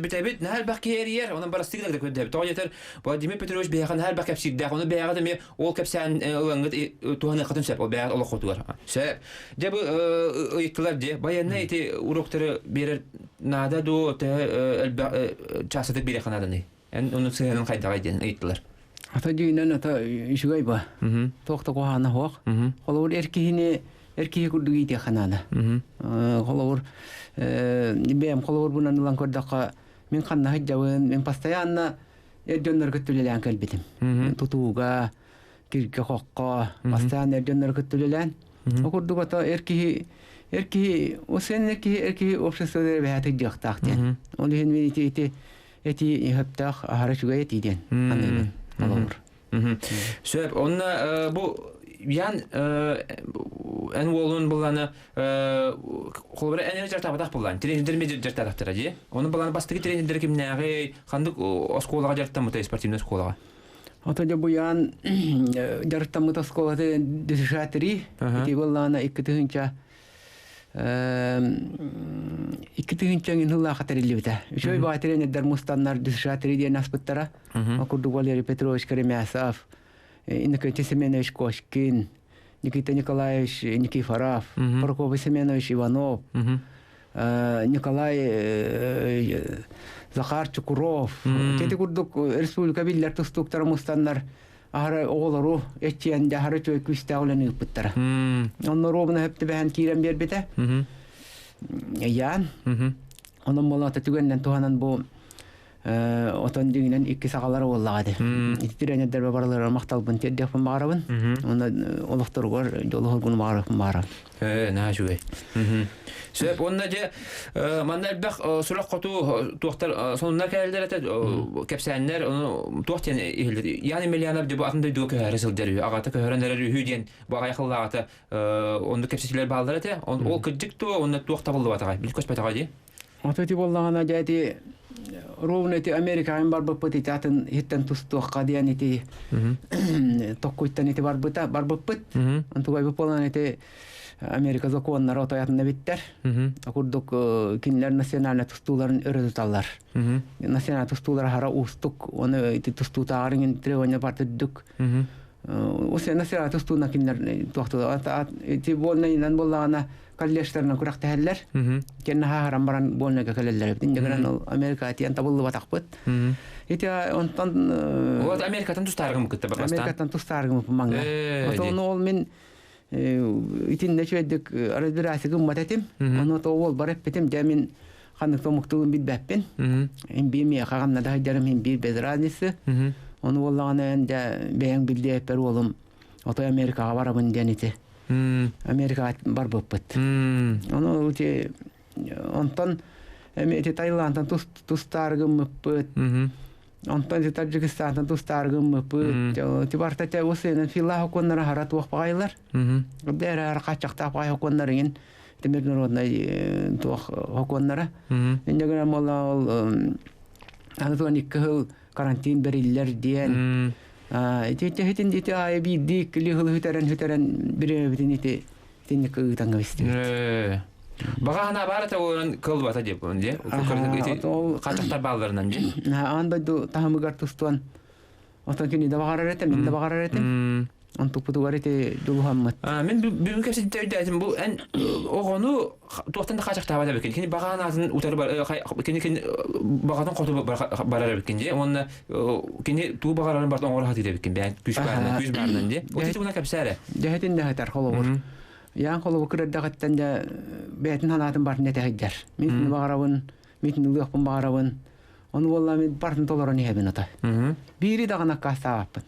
бүтэбит. Наһаа элбэх киһи эрийэр. Онон барастыгы да көрдөбүт. Тоҕо диэтэр Владимир Петрович биһиэхэ наһаа элбэх кэпсиирдээх. Ону бэйэҕит эмиэ ол кэпсээн ылаҥҥыт туһаныаххытын сөп. Ол бэйэҕит олоххутугар. Сөп. Дьэ бу ыйыттылар дии. Байыаннай ити уроктары биэрэр наада дуо, төһө элбэх чаастатык биэриэххэ нааданый? Эн ону сыһыанын хайдаҕай диэн ыйыттылар. Ата дьиҥинэн ата үчүгэй ба. Туох да куһаҕана суох. Холобур эр киһини эр киһи курдук иитиэххэ наада. Холобур бэйэм холобурбунан ылан көрдөххө мин ханна сылдьабын, мин постоянно эр дьоннорго үлэлээн кэлбитим. Тутууга, киргэ-хоххо, бастаан эр дьоннору кытта үлэлээн. Ол курдук ото эр киһи эр киһи эн эр киһи эр киһи обществода эбэһээтик дьыахтаах диэн. Ол иһин мин ити ити этии сөптөөх аһара үчүгэй этии диэн аныыбын холобур. Сөп. Онно бу Ян эн уолун булланы холобура эн эрэ дьарытаабатах буллан тренердер ме дьарытаатахтара дии. Оны булланы бастакы тренердер кимнээҕи ханнык оскуолаҕа дьарыктаммытай спортивнай оскуолаҕа? Ото дьэ буйаан дьарыктаммыт оскуолаты ДШ-3 ити буоллаҕына 2002 сыллаахха тэриллибитэ. Үчүгэй баҕа тренердэр мустаннар ДШ-3 диэн аспыттара. Ол курдук Валерий Петрович Керемясов, Иннокентий Семенович Кошкин, Никита Николаевич Никифоров, Прокопий Семенович Иванов, Николай Захар Чукуров. Ити курдук республика биллэр тустууктара мустаннар аһара оҕолору эччиэн аһара үчүгэй күүстээх үлэни ыыппыттара. Онно ровно хөптүбэһэн киирэн биэрбитэ. Ян. Онон буолаата түгэннэн туһанан бу Отон дьиҥинэн икки саҕалара буоллаҕа ити. Ити тренердэрбэ барыларыгар махталбын тиэрдиэхпин баҕарабын. Уонна олохторугар дьолу-соргуну баҕарыахпын баҕарабын. Наһаа үчүгэй. Сөп, уонна дьэ манна элбэх сурах хоту туохтар сонуннар кэлэллэр этэ, кэпсээннэр, ону туох диэн иһиллэр. Ян Емельянов дьэ бу атын дойдуга көһөрө сылдьар үһү, аҕата көһөрөн эрэр үһү диэн бу аҕай хыллааҕыта оннук кэпсэтиилэр бааллар этэ. Ол кырдьык дуо, уонна туох табыллыбатаҕай, били көспөтөҕө дии? Ото ити буоллаҕына дьэ ити ровно ити Америкаҕа барбыппыт ити атын иһиттэн тустуохха диэн ити токкуйтан ити барбыта барбыппыт. Онтугайбыт буолан ити Америка законнара отоятын эбиттэр. Курдук кинилэр национальнай тустууларын өрө туталлар. Национальнай тустуулара хара уустук, оны ити тустуутааҕар иҥин требования барта үрдүк. Ус национальнай тустууна кинилэр туохтулар. Ити буолна буоллаҕына колледжтарынан күрэхтэһэллэр. Кэннэ хааһаран баран буолнайга кэлэллэр эбит. Инньэ гынан ол Америка тиэн табыллыбатахпыт. Ити онтон Вот Америкаттан тустааргым кытта бастаан. Америкаттан тустааргым маҥна. Отон ол мин итиннэ үчүгэйдик разбираться гыммат этим. Ону то ол бар эппитим дьэ мин ханнык томуктугун билбэппин. Ин биир миэхэ ханна да сылдьарым ин биир без разницы. Ону буоллаҕына эн дьэ бэйэҥ билдиэппэр уолум отой Америкаҕа барабын диэн ити. Америкаҕа барбыппыт. Ону ити онтон эми ити Таиландтан тустаары гыммыппыт. Онтон ити Таджикистантан тустаары гыммыппыт. Ити барта те усыйынан фила хокуоннара хара туох баҕайылар. Дэ эрэ хааччахтаах баҕай хокуоннар иҥин ити международнай туох хокуоннара. Инньэ гынан буолла ол аны туон икки сыл карантин бэриллэр диэн ити ити ити аайы биирдии иккилии сылы сүтэрэн сүтэрэн бириэмэбитин ити итинник ыытан кэбистибит. Баҕа санаа баар этэ олорон кылбата диэп дии. Хааччахтар баалларынан дии. Аан дойду таһымыгар тустуан отон кини да баҕарар этим, мин да баҕарар этим. Онтукпутугар ити дьулуһаммыт. Мин бүгүн кэпсэтиитэ өйдөөтүм бу эн оҕону туохтан да хаачахтаабат эбиккин. Кини баҕа анаатын утары кини кини баҕатын хоту барар эбиккин дии. Уонна кини туу баҕарарын барытын оҥоро сатыыр эбиккин бэйэн күүс баарынан күүс баарынан дии. Ол тугунан кэпсээ Дьэһитин дэһэтэр холобур. Яан холобур кырырдаҕыттан дьэ бэйэтин санаатын барын этэ сылдьар. Мин баҕарабын, мин ылыахпын баҕарабын. Ону буолла мин бартын толорон иһэбин ата. Биири даҕаны аккаастаабаппын.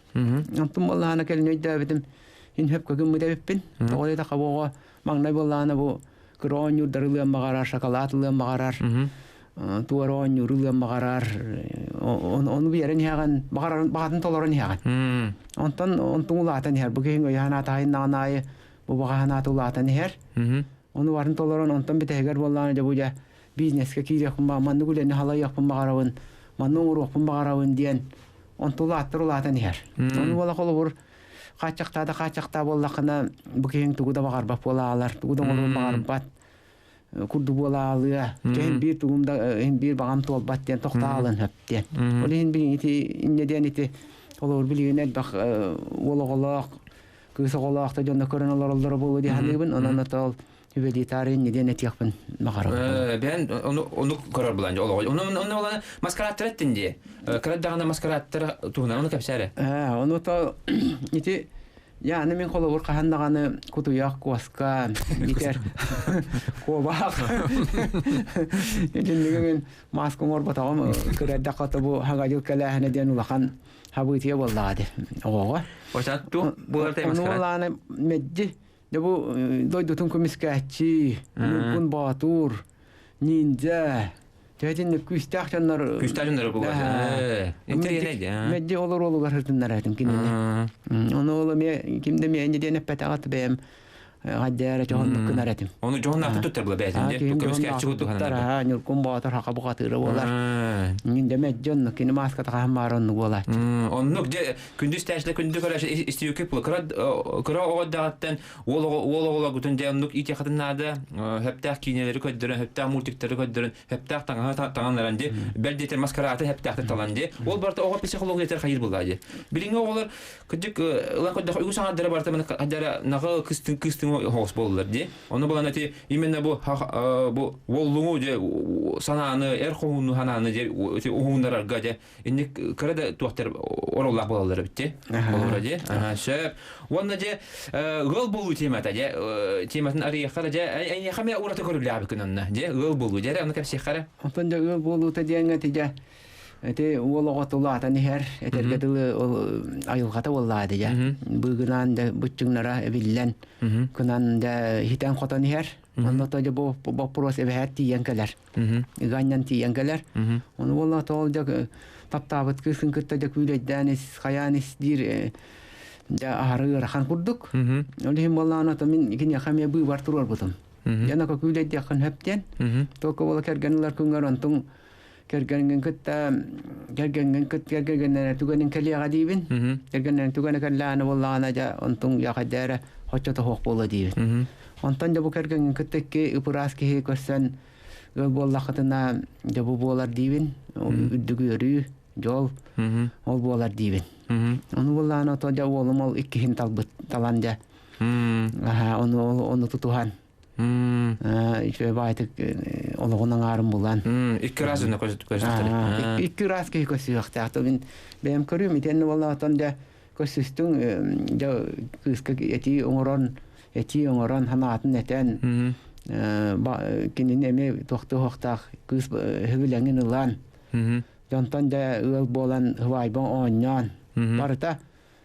Онтум буоллаҕына кэлин өйдөөбүтүм ин хөпкө гыммыт эбиппин. Тоҕо диэтэххэ бу оҕо маҥнай буоллаҕына бу кыра оонньуурдары ылыан баҕарар, шоколад ылыан баҕарар, туора оонньууру ылыан баҕарар. Ону биэрэн иһэҕин, баҕарарын баҕатын толорон иһэҕин. Онтон онтуҥ улаатан иһэр. Бу киһиҥ өйө санаата айыннаҕын аайы бу баҕа санаата улаатан иһэр. Ону барын толорон онтон бүтэһигэр буоллаҕына дьэ бу дьэ бизнескэ киириэхпин баҕа маннык үлэни халайыахпын баҕарабын, манны оҥоруохпун баҕарабын диэн онту улааттар улаатан иһэр. Ону буола холобур хааччахтаа да хааччахтаа буоллаххына бу киһиҥ тугу да баҕарбат буолаалар, тугу да оҥоруон баҕарбат курдук буолаалыа. Иһин биир тугум да иһин биир баҕам туолбат диэн тохтоолун хөп диэн. Ол иһин билигин ити инньэ диэн ити холобур билигин элбэх уол оҕолоох, кыыс оҕолоох да дьонно көрөн олороллоро буолуо дии саныыбын. Онон отол Үбэлитаары инньэ диэн этиэхпин баҕарабын. Бэйэн ону ону көрөр булан олоҕо. Ону ону оланы маскараттар эттин дии. Кыраддаҕына маскараттар туһунан ону кэпсээрэ. Ону то ити яаны мин холобур хаһан даҕаны кутуйах куоска итер куобах итинниги мин маска оҥорботоҕум кыраддахха то бу хаҥа дьыл кэлээһинэ диэн улахан хабыытыйа буоллаҕа ди оҕоҕо. Оча туох буолар маскарад? Ону лааны медди Дьэ бу дойдутун көмүскээччи, Ньургун Боотур, ниндзя, Төһөтүн күүстээх дьоннор Күүстээх дьоннор буолар. Интэриэһинэй дии. Мэдди олор уолугар сытыннар этим кинини. Ону ол эмиэ ким да эмиэ диэн эппэтэҕэ бэйэм гаддара дьоһуннук гынар этим. Ону дьоһуннаахтык туттар була бэйэтин дии. Көмүскээччи курдук сананар. Ньургун Боотур хака бухатыыра буолар. Мин да мэдди оннук кини мааската хаһан баар оннук буолааччы. Оннук дьэ Күндү истээччилэр, күндү көрөөччү истиюкэ кыра кыра оҕо даҕаттан уол оҕо уол оҕолоргутун дьэ оннук иитиэххитин наада хөптөөх киинэлэри көрдөрөн, хөптөөх мультиктары көрдөрөн, хөптөөх таҥаһы таҥаннаран дии, бэл диэтэр маскарааты хөптөөхтөр талан дии. Ол барыта оҕо психологиятыгар хайыр буллаа дии. Билиҥҥи оҕолор кырдьык ылан көрдөх үгүс аҥардара барыта маны хадара наҕыл кыстыҥ кыстыҥ оҕус буоллулар дии. Ону булан ити именно бу бу уоллуҥу дьэ санааны эр хоһууну санааны дьэ уһууннарарга дьэ инник кыра да туохтар ороллоох буолаллар эбит дии. Холобура дии. Сөп. Уонна дьэ ыал буолуу темата дьэ тематын арыйыахха да дьэ эйиэхэ эмиэ ураты көрүллээбиккин онно дьэ ыал буолуу дьэ эрэ ону кэпсиэххэ эрэ. Онтон дьэ ыал буолуута диэҥҥэ ти дьэ. Ити уол оҕо улаатан иһэр, этэргэ дылы ол айылҕата буоллаҕа дии. Быыгынаан да быччыҥнара эбиллэн, кынан да хитэн-хотон иһэр. Онно то дьэ бу боппуруос эбэһээт тиийэн кэлэр. Ыганньан тиийэн кэлэр. Ону буолла тоол дьэ таптаабыт кыысын кытта дьэ күүлэйдээн ис, хайаан ис диир дьэ аһары ыарахан курдук. Ол иһин буоллаҕына то мин киниэхэ эмиэ быыбар туруорбутум. Дьэ нака күүлэйдиэххин сөп диэн. Только буола кэргэн ылар күҥҥэр онтуҥ кэргэҥҥин кытта кэргэҥҥин кытта кэргэннэнэр түгэнин кэлиэҕэ диибин. Кэргэннэнэр түгэнэ кэллэҕинэ буоллаҕына дьэ онтуҥ дьэ эрэ хоччото суох буолуо диибин. Онтон дьэ бу кэргэҥҥин кытта икки ып-ыраас киһи көрсөн ыал буоллаххытына дьэ бу буолар диибин. Үрдүк үөрүү, дьол ол буолар диибин. Ону буоллаҕына ото дьэ уолум ол иккиһин талбыт талан дьэ ону ону тутуһан үчүгэй баайтык олоҕун аҥаарын булан Икки раз дьоно көрсүөхтэрэ. Икки раз киһи көрсүөхтээх. Мин бэйэм көрүүм итиэннэ буоллаҕыттан дьэ көрсүстүҥ дьэ кыыска этии оҥорон этии оҥорон санаатын этэн кинини эмиэ туохтуохтаах кыыс сөбүлэҥин ылан дьонтон дьэ ыал буолан һыбаайбаҥ оонньоон барыта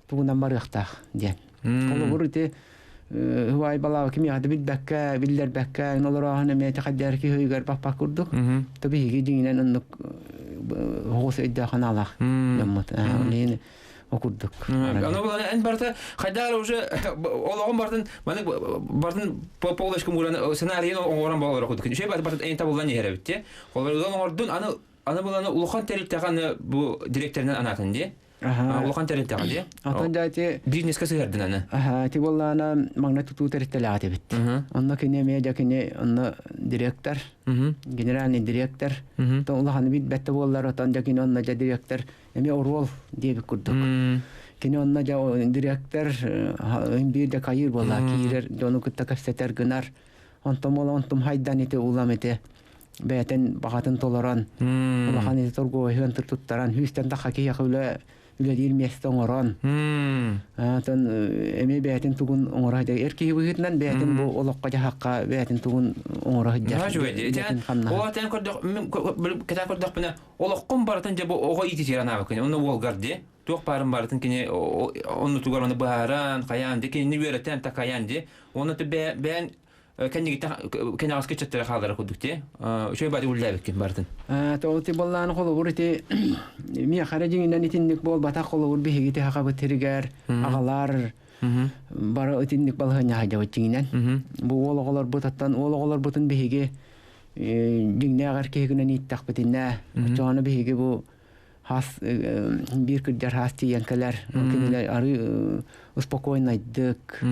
тугунан барыахтаах диэн. Холобур ити һыбаайбалаабы кимиэхэ да билбэккэ, биллэрбэккэ олорооһун эмиэ тэхэддээр киһи өйүгэр баппат курдук. То биһиги дьиҥинэн оннук оҕус өйдөөх аналаах дьоммут. Ол о курдук. Аны булан эн барыта хайдаар уже олоҕун бартын маны бартын полочка муран сценарийын оҥорон болор курдук. Үчүгэй бартын эн табыллан иһэр эбит те. Холобур ылан оҥордун аны аны буланы улахан тэрилтэҕэ аны бу директорынан анаатын дии. Улахан тэрилтэҕэ дии. Атын да ити бизнеска сыһардын аны. Аха, ити буоллаана маҥнай тутуу тэрилтэлээх этибит. Онно кини эмиэ дьэ кини онно директор, генеральный директор. То улаханы билбэт да буоллар, отон дьэ кини онно дьэ директор эмиэ оруол диэбит курдук. Кини онно дьэ директор биир да кайыыр буолла киирэр дьону кытта кэпсэтэр гынар. Онтон буола онтум хайдан ити улам ити бэйэтин баҕатын толорон улахан ити торговый туттаран хүүстэн тахха киһиэхэ үлэ үлэлиир миэстэ оҥорон Атын эмиэ бэйэтин тугун оҥоро сылдьар эр киһи быһыытынан бэйэтин бу олоххо дьаһахха бэйэтин тугун оҥоро сылдьар Ол этэн көрдөх кэтээн көрдөхпүнэ олоххун барытын дьэ бу оҕо иититигэр анаабыккын онно уолгар дии туох баарын барытын кини оннутугар ону быһааран хайаан дии кинини үөрэтэн такайан дии уонна бэйэн кэннигиттэн кэнэҕэски ыччаттара хаалара курдук дии үчүгэй баҕайы үлэлээбиккин барытын Тоҕо боллааны холобур ити миэхэ эрэ дьиҥинэн итинник буолбатах холобур биһиги тиһэҕэбит сиригэр аҕалар бары итинник балаһыанньа сылдьабыт дьиҥинэн бу уол оҕолорбут оттон уол оҕолорбутун биһиги дьиҥнээх эр киһи гынан ииттэхпитинэ оччоҕуна биһиги бу хас биир кырдьар хаас тиийэн кэлэр кинилэр арыы успокойнайдык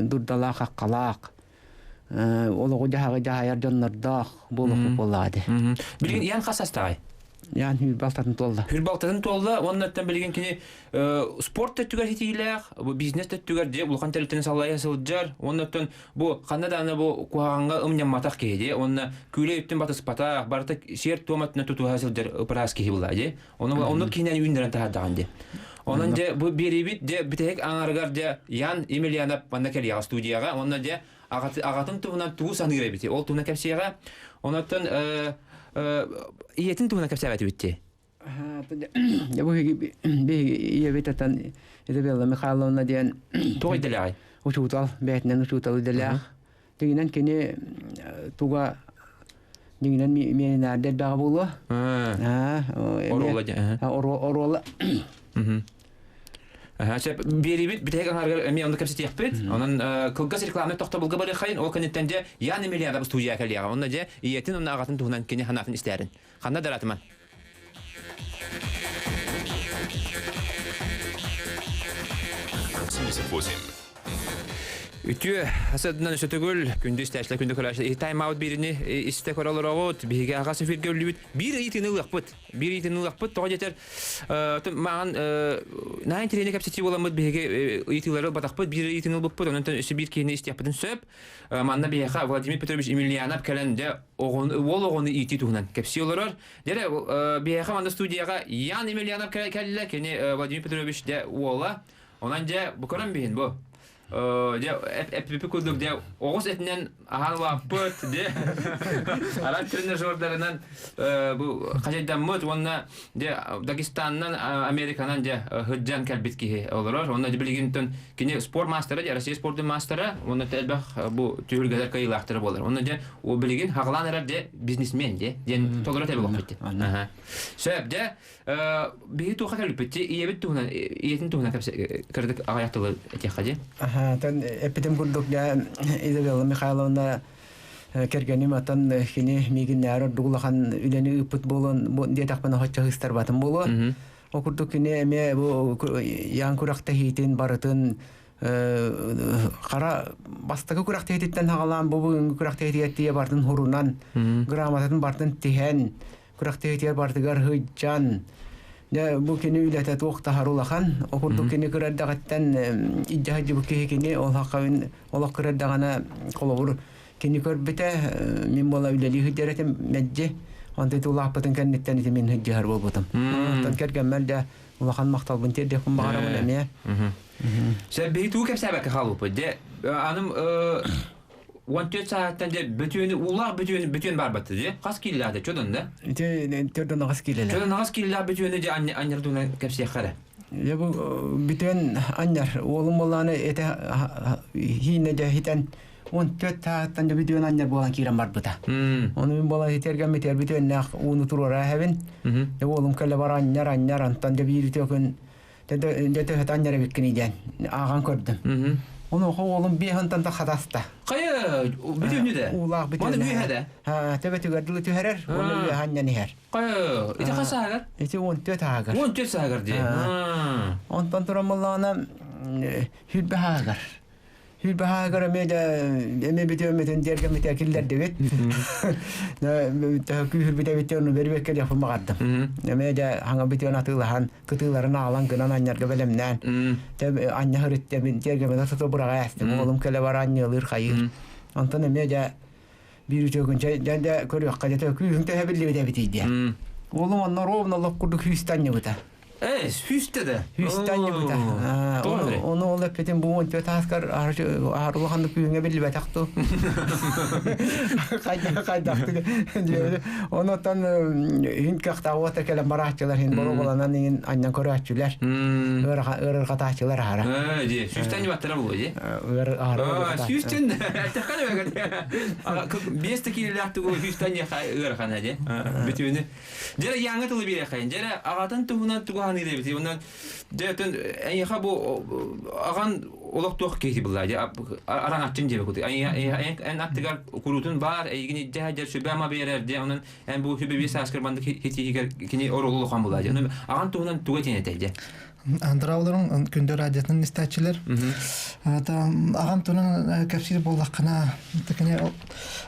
дурдалаах хаххалаах олоҕу дьаһаҕы дьаһайар дьоннордоох буолуохпут буоллаҕа дии. Билигин Ян хас астаҕай? Ян хүрбэ алтатын туолла. Хүрбэ алтатын туолла уонна оттон билигин кини спорт өттүгэр ситиилээх, бизнес өттүгэр дьэ улахан тэрилтэни салайа сылдьар уонна оттон бу ханна даҕаны бу куһаҕаҥҥа ымньамматах киһи дии уонна күүлэй өттүн батыспатах, барыта сиэр-туом өттүнэн тутуһа сылдьар ыпыраас киһи буолла дии. Ону оннук киһинэн үүннэрэн таһаардаҕын дии. Онон дьэ бу биэриибит дьэ бүтэһик аҥарыгар дьэ Ян Емельянов манна кэлиэҕэ студияҕа уонна дьэ аҕатын туһунан тугу саныыр эбитий ол туһунан кэпсиэҕэ. Онон ийэтин туһунан кэпсээбэтибит дии. Дьэ бу биһиги ийэбит атан Изабелла Михайловна диэн Туох идэлээҕий? Учуутал, бэйэтинэн учуутал идэлээх. Дьиҥинэн кини туга дьиҥинэн миэнинээрдэ элбэҕэ буолуо. Оруола Оруола. Сөп биэрибит бүтэһик аҥарыгар эмиэ онно кэпсэтиэхпит. Онон кылгас рекламнай тохтобулга барыаххайын, ол кэнниттэн дьэ Ян Емельянов студия кэлиэҕэ. Онно дьэ ийэтин уонна аҕатын туһунан кини санаатын истээрин. Ханна даратыман? Үтүө асадынан өсөтөгүл күндү истээчилэр күндү көрөөччүлэр тайм-аут биирини истэ көрө олороҕут биһиги аҕас эфиргэ үллүбүт биир ыйытыыны ылыахпыт биир ыйытыыны ылыахпыт тоҕо диэтэр маҕан наһаа интэриэһинэй кэпсэтии буоламмыт биһиги ыйытыылары ылбатахпыт биир ыйытыыны ылбыппыт онон өссө биир киһини истиэхпитин сөп манна биһиэхэ Владимир Петрович Емельянов кэлэн дьэ уол оҕону иитии туһунан кэпсии олорор дьэ биһиэхэ манна студияҕа Ян Емельянов кэллэ кини Владимир Петрович дьэ уола онон дьэ бу көрөн биһин бу. Дьэ эппипи курдук дьэ оҕус этинэн аһаан улааппыт дьэ араас тренажердарынан бу хачайдаммыт уонна дьэ Дагестанынан Американан дьэ сылдьан кэлбит киһи олорор. Онно билигин кини спорт маастара дьэ Россия спордун маастара уонна элбэх бу түһүлгэлэр кыайыылаахтара буолар. Онно дьэ билигин хаҕалаан эрэр дьэ бизнесмен дьэ диэн толору этэбил охпут. Сөп дьэ биһи туохха кэлбиппит ийэбит туһунан ийэтин туһунан кырдык аҕыйах тылы этиэххэ дии. Тан эппитим курдук дьэ Изабелла Михайловна кэргэним аттан кини миигиннээр ордук улахан үлэни ыыппыт буолуон диэтэхпинэ оччо ыыстарбатым буолуо. Ол курдук кини эмиэ бу ян күрэхтэһиитин барытын хара бастакы күрэхтэһиититтэн хаҕалаан бу бүгүҥҥү күрэхтэһиитигэр тиийэ бартын хурунан грамотатын бартын тиһэн күрэхтэһиитигэр бартыгар сылдьан дьэ бу кини үлэтэ туох таһар улахан ол курдук кини кыра эрдэҕиттэн илдьэ сылдьыбыт киһи кини ол хаххабын олох кыра эрдэҕинэ холобур кини көрбүтэ мин буола үлэлии сылдьар этим мэлдьи онтон ити улааппытын кэнниттэн ити мин сылдьыһар буолбутум оттон кэргэммэр дьэ улахан махталбын тиэрдиэхпин баҕарабын эмиэ. Сэ биһи тугу кэпсээбэккэ хаалбыппыт дьэ аным 14 сааттан дьэ бүтүөнү уулаах бүтүөнү бүтүөн барбатты дьэ хас киилэлээх чодон да ити төрдөн аҕыс киилэлээх чодон аҕыс киилэлээх бүтүөнү дьэ анньар туһунан кэпсиэххэ эрэ. Дьэ бу бүтүөн анньар уолум буоллааны этэ хиинэ дьэ хитэн 14 сааттан дьэ бүтүөн анньар буолан киирэн барбыта. Ону мин буолан итергэммитигэр бүтүөннээх ууну туруора эһэбин. Дьэ уолум кэлэ бар анньар анньар антон дьэ биир үтүө күн дьэ төһөтө анньар эбиккиний диэн ааҕан көрдүм. Онуоха уолум биэһинтэн да хатаста. Хайа бүтүннү да? Уулаах бүтүннү. Оны үөһэ да? Ха, төбөтүгэр дылы түһэрэр, уонна үөһэ анньан иһэр. Хайа, ити хас сааһыгар? Ити 14 ааҕар. 14 сааһыгар дии. Онтон туран буллаҕына хүрбэ ааҕар. Хүрбэ ааҕар эмиэ да эмиэ бүтүөммүтүн диэргэммитэ киллэрдибит. Күүһүрбүт эбит ону бэрибэккэ диэхпин баҕардым. Эмиэ да хаҥа бүтүөн атыылаһан кытыыларын аалан гынан анньарга бэлэмнээн анньа сырыттабын тиэргэммитэ сото быраҕа ээстим. Уолум кэлэ бар анньыалыыр хайыыр. Онтон эмиэ дьэ биир үтүө күн дьэ дьэ көрүөххэ дьэ күүһүҥ төһө биллибит эбитий диэн. Уолум онно ровно лоп курдук күүстэ анньыбыта. Э, сүүстэ да? Сүүстэ анньыбыта. Ону ол эппитим бу 14 ааскар аһар улаханнык күүһүҥэ биллибэтэх ту. Хайдах хайдахтык Онотон үһүн кыахтаах уота кэлэн барааччылар иһин боруобаланан иҥин анньан көрөөччүлэр. Ыарырҕатааччылар аһара. Дии, сүүстэн анньыбаттара буолуо дии. Сүүстэн эттэххэ биэс да киилэлээх тугу сүүстэн ыарахан дии. Бүтүүнү. Дьэ яҥа тылы биэрэххин. Дьэ аҕатын туһунан тугу ханыыр эбит. Онон дьэ өтөн эйиэхэ бу аҕан олох туох киһи булла дьэ араҥаччын диэбэ куту. Эн аттыгар куруутун баар эйигин илдьэ дьэ сүбэ ама биэрэр дьэ онон эн бу сүбэ биэс сааскар маннык хитиһигэр кини оруолу улахан була дьэ. Онон аҕан туһунан тугу этиэн этэй дьэ. Андрауларың күндү радиотын истээччилэр. Аҕам туһунан кэпсиир буоллаххына, кини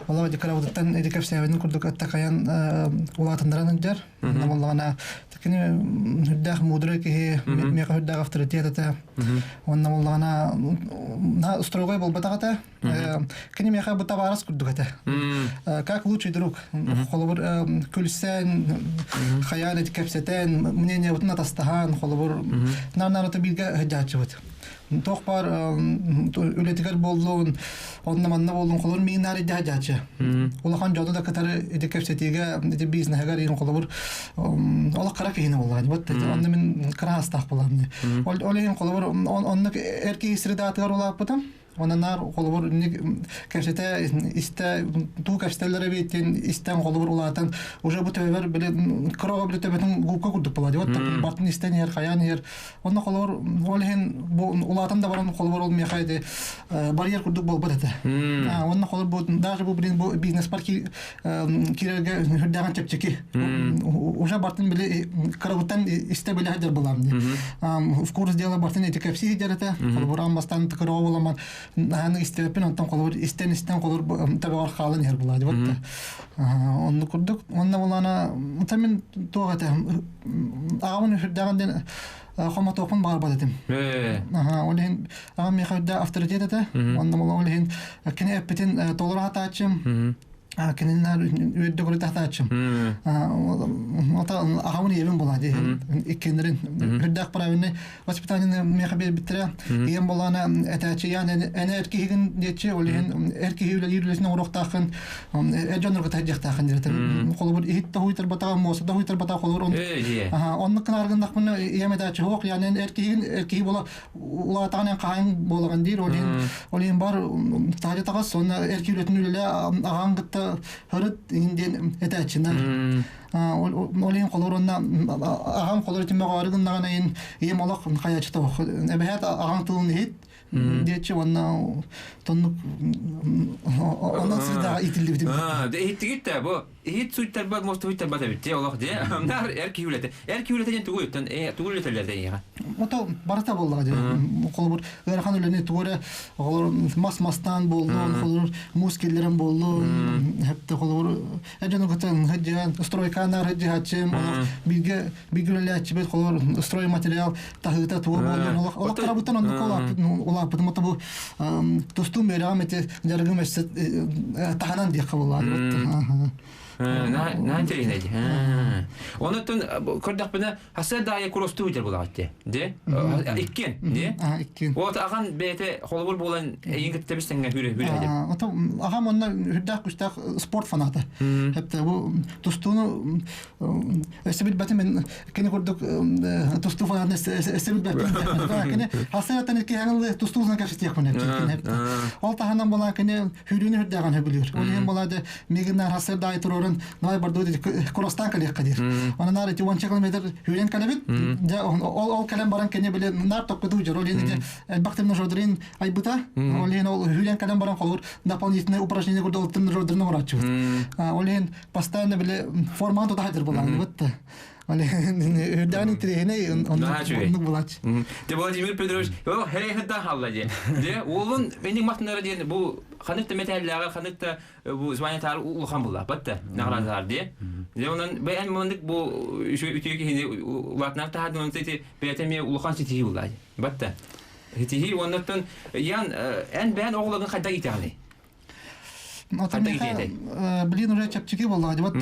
олох декорабытыттан ити кэпсээбитин курдук аттакайан улаатыннаран сылдьар. Онно буоллаҕына кини үрдээх мудрый киһи, миэхэ үрдээх авторитет этэ. Онно буоллаҕына строгой буолбатах этэ. Кини миэхэ бу табаарыс курдук этэ. Как лучший друг. Холобур күлсэн, хайаан ити кэпсэтэн, мнениябытын атастаһан, холобур нар-нарата бииргэ сылдьааччыбыт. Туох баар үлэтигэр буоллун, онно-манна буоллун, холобур миигин наар илдьэ сылдьааччы. Улахан дьону да кытары ити кэпсэтиигэ, ити бизнеһигэр иһин холобур олох кыра киһини буоллаҕын. Вот онно мин кыра астаах буолаҕым. Ол иһин холобур оннук эр киһи средаатыгар улааппытым. Онон наар холобур кэпсэтэ истэ туу кэпсэтэллэр эбит диэн истэн холобур улаатан уже бу төбөбөр били кыра оҕо били төбөтүн губка курдук буолар вот бартын истэн иһэр хайаан иһэр онно холобур ол иһин бу улаатан да баран холобур ол миэхэ ити барьер курдук буолбат этэ онно холобур бу даже бу блин бу бизнес бар киирэргэ үрдээҕин чэпчэки уже бартын били кырабыттан истэ билэ сылдьар буолаам в курс дела бартын эти кэпсии сылдьар этэ холобур аан бастаан кыраҕа буоламман наһааны истибэппин онтон холобур истэн истэн холобур табаҕар хаалан иһэр буолаа вот оннук курдук онно буолаана мин туох этэ аҕабын үрдээҕин диэн хомотуохпун баҕарбат этим ол иһин аҕам миэхэ үрдээх авторитет этэ онно ол иһин кини эппитин толору хатааччым. Кининнэр үөрдө көрө тахтааччым. Ата аҕабын ийэбин була дии. Иккиэннэрин үрдээх правильный воспитание миэхэ биэрбиттэрэ. Ийэм болаана этээччи ян эне эр киһигин диэччи ол иһин эр киһи үлэлиир үлэтин оҥоруохтааххын эр дьоннорго таһдьахтааххын диэтэ. Холобур иһит да хуйтарбатаҕа, муоса да хуйтарбатаҕа холобур оннук гынааргыннахпына ийэм этээччи хуох ян эр киһигин эр киһи буола улаатаҕын эн хаһан буолаҕын диир ол иһин ол иһин бар таһырдьа таҕыс уонна эр киһи үлэтин үлэлээ аҕаҥ кытта һырыт иһин диэн этээччинэр ол иһин холор уонна аҕам холор итиммэҕэ гыннаҕына иһин ийэм олох хайачыта эбэһээт аҕаҥ тылын иһит диэччи уонна тоннук онон средаҕа иитиллибитим. Иһиттигит да бу иһит суйтарбат, муоста суйтарбат эбит дии олох дии. Наар эр киһи үлэтэ. Эр киһи үлэтэ диэн тугу өттөн тугу үлэтэллэр эйиэхэ? Ото барыта буоллаҕа дии. Холобур ыарахан үлэни тугу эрэ холобур мас мастаан буоллун, холобур муус киллэрэн буоллун, хэптэ холобур эр дьону кытта сылдьыһан стройканаар сылдьыһааччым, олох бииргэ бииргэ үлэлээччибит, холобур стройматериал таһыыта туга буоллун, олох олох карабыттан оннук улааппытым ото бу тустуум үөрэҕим ити дьарыгым өссө таһынан диэххэ буоллаҕа. Наһаа интэриэһинэй. Онуттан көрдөхпүнэ хасыа даайа куростуу дьэр булаҕатте. Де? Иккиэн, де? Иккиэн. Вот ахан бэйэтэ холобур буолан эйин кытта бистеңге хүрэ хүрэ. Ото аҕам онно үрдээх күстээх спорт фаната. Хепте бу тустууну өссө билбэтим мен кини курдук тустуу фанатын өссө билбэппин. Кини хасыаттан икки тустууна кэпсэтиэхпин Ол таһынан була кини хүрүүнү хүрдээҕин хөбүлүүр. Ол иһин була де мигиннар хасыр даай туруорун наай барду куростан кэлиэххэ диир. Онон наар ити уонча километр хүрэн кэлэбит. Дьэ ол ол кэлэн баран кини били наар токкутуу дьор. Ол иһин элбэх тренажердарын айбыта. Ол иһин ол хүрэн кэлэн баран холур дополнительное упражнение курдук ол тренажердарын оҥорооччубут. Ол иһин постоянно били формаҕын тута сылдьар буолаҕын Үрдээн интириэһинэй оннук булач. Де Владимир Петрович, ол херейхыттан халла диэн. Де уолун менин махтанара диэн бу ханык да металлааҕар ханык да бу звание улахан булла батта наградалар диye. Де онон бэйэн мындык бу үтүө киһини улаатынар таһаадын онон ити бэйэтэ эмиэ улахан ситиһии булла. Батта. Ситиһии оннуттан ян эн бэйэн оҕолорун хайда итэҕини? Отон миэхэ билин уже чэпчэки буоллаҕа дебат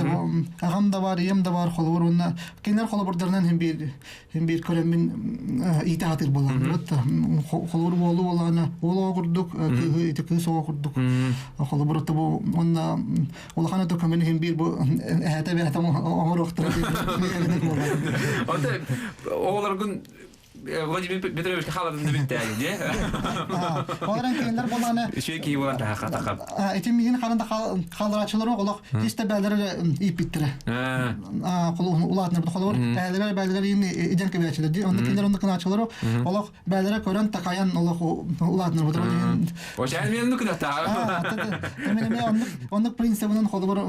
аҕам да бар, ийэм да бар холобур уонна кинилэр холобурдарынан хин биир хин биир көрөммүн иитэ сатыыр буоллаҕым дебат холобур буолу буоллаҕына уол оҕо курдук кыыһы ити кыыс оҕо курдук холобур ото бу уонна улахан ото көмөнү хин биир бу эһэтэ бэйэтэ оҥоруохтара Ото оҕолоргун Владимир Петрович халадын да бүттээги дии. Олорон кинилэр болааны Үчүгэй киһи буолан таха таха. Ити миин ханан да хааларааччылары олох тис да бээлэрэ ииппиттэрэ. Улаатынар холобур бээлэрэ бээлэрэ иден кэбээчилэр дии. Онно кинилэр онно кынааччылары олох бээлэрэ көрөн такайан олох улаатынар бутар. Ошан мен оннук кынатаа. Мен эме оннук оннук принцибынан холобур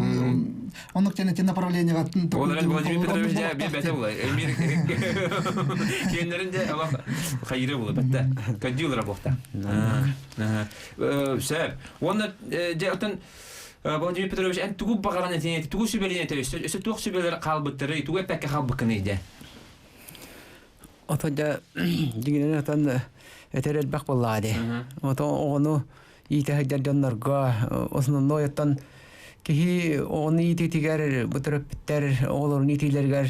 Оннук тен ити направлениега Ол эрэн Владимир Петрович дьэ биир бэтэ була. Эмир киэннэрин дьэ олох хайыры була бэтте. Көддүүлара буохта. Сөп. Уонна дьэ оттон Владимир Петрович эн тугу баҕаран этиҥ тугу сүбэлиэн этэй өссө туох сүбэлэр хаалбыттарый тугу эппэккэ хаалбыккыный дьэ Ото дьэ дьиҥинэн отон этэр элбэх буоллаҕа дии. Ото оҕону иитэ сылдьар дьоннорго основной оттон киһи оҕону иитиитигэр бу төрөппүттэр оҕолорун иитиилэригэр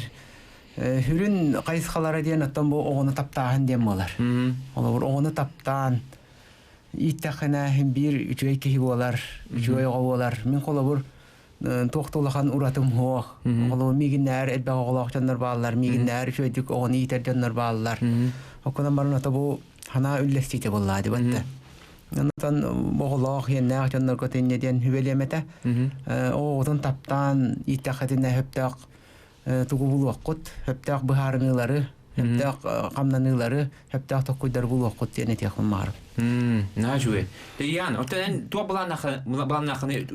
сүрүн хайысхалара диэн оттон бу оҕону таптааһын диэн буолар. Холобур оҕону таптаан ииттэххинэ син биир үчүгэй киһи буолар, үчүгэй оҕо буолар. Мин холобур туох да улахан уратым суох. Холобур миигиннээр элбэх оҕолоох дьоннор бааллар, миигиннээр үчүгэйдик оҕону иитэр дьоннор бааллар. Оккунан баран ото бу санаа үллэстиитэ буоллаа дибатта. Онтон оҕолоох, иэннээх дьоннорго тинньэ диэн сүбэлиэм этэ. Оҕоҕутун таптаан ииттэххитинэ сөптөөх тугу булуоххут, сөптөөх быһаарыныылары, сөптөөх хамнаныылары, сөптөөх токкуйдары булуоххут диэн этиэхпин баҕарабын. Наһаа үчүгэй. Ян, оттон эн туох былааннааххыный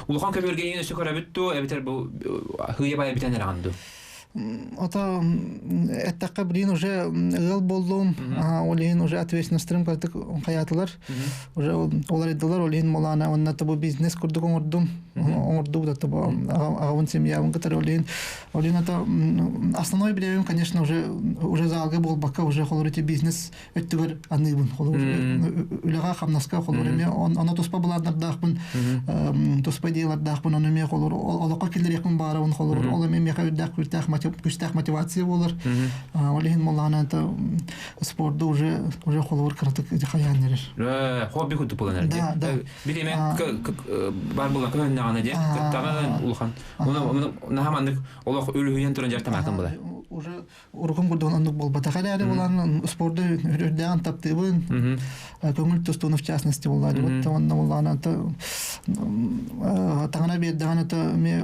улахан көбүөргэйиин өссө көрөбүт дуо, эбэтэр бу хыйа баайа бүтэн эрэҕин дуу? Ото эттэххэ билигин уже ыал буоллум, ол иһин уже ответственностьтарым кыратык хайаатылар. Уже уларыйдылар, ол иһин молаана уонна тобу бизнес курдук оҥордум. Оҥордубут это аҕабын семьябын кытары ол иһин ол иһин это основной бириэмэм, конечно, уже уже залга буолбакка уже холор ити бизнес өттүгэр аныыбын. Холобур үлэҕэ хамнаска холобур эмиэ ону туспа былааннардаахпын, туспа идеялардаахпын, ону эмиэ холобур олоххо киллэриэхпин баарабын холобур ол эмиэ миэхэ үрдээх күүстээх күүстээх мотивация буолар. Ол иһин молаана это спорду уже уже холобур кыратык хайаан эрэр. Хобби курдук буолан эрэр. Да, да. Бириэмэ бар буолан көһөннөҕүнэ дии кыттаҕын улахан. Оны наһаа маннык олох үлүһүйэн туран дьарыктамаатын була. Уже урукум курдук оннук буолбатах эрээри булан спорду үрдээн таптыыбын көҥүл тустууну в частности буллаадыбыт уонна буллаана таҥара биэрдэҕинэ то эми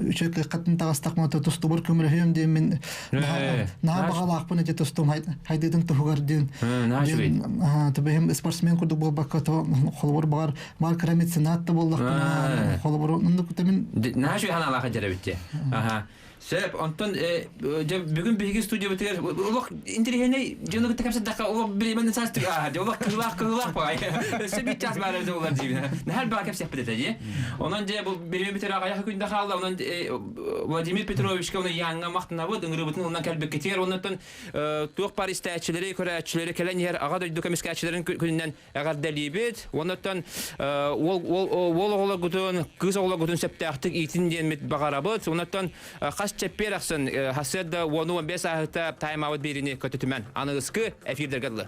үчүгэй кыаххатын таҕыстахпына то тустубар көмөлөһүөм диэн мин наһаа баҕалаахпын ити тустум хайдыытын туһугар диэн бэйэм спортсмен курдук буолбакка то холобур баҕар баар кыра меценат да буоллахпына холобур оннук мин наһаа үчүгэй санаалаах дьэрэбит аха Сөп, онтон дьэ бүгүн биһиги студиябытыгар олох интэриэһинэй дьону кытта кэпсэттэххэ олох бириэмэни саастык ааһар дии, олох кыһылаах кыһылаах баҕай. Өссө биир чаас баар эбитэ буолар диибин. Наһаа элбэҕи кэпсиэхпит этэ дии. Онон дьэ бу бириэмэ бүтэр аҕыйах күндэ хаалла. Онон Владимир Петровичка уонна Яҥҥа махтанабыт, ыҥырыыбытын ылынан кэлбиккитигэр. Оннуттан туох баар истээччилэри, көрөөччүлэри кэлэн иһэр Аҕа дойду көмүскээччилэрин күнүнэн эҕэрдэлиибит. Оннуттан уол уол оҕолоргутун, кыыс оҕолоргутун сөптөөхтүк иитин диэммит баҕарабыт. Оннуттан хас чэппиэр ахсын хасыарда 10-15 ааһыта тайм-аут биэриини көтүтүмэн. Аныгыскы эфирдэргэ дылы.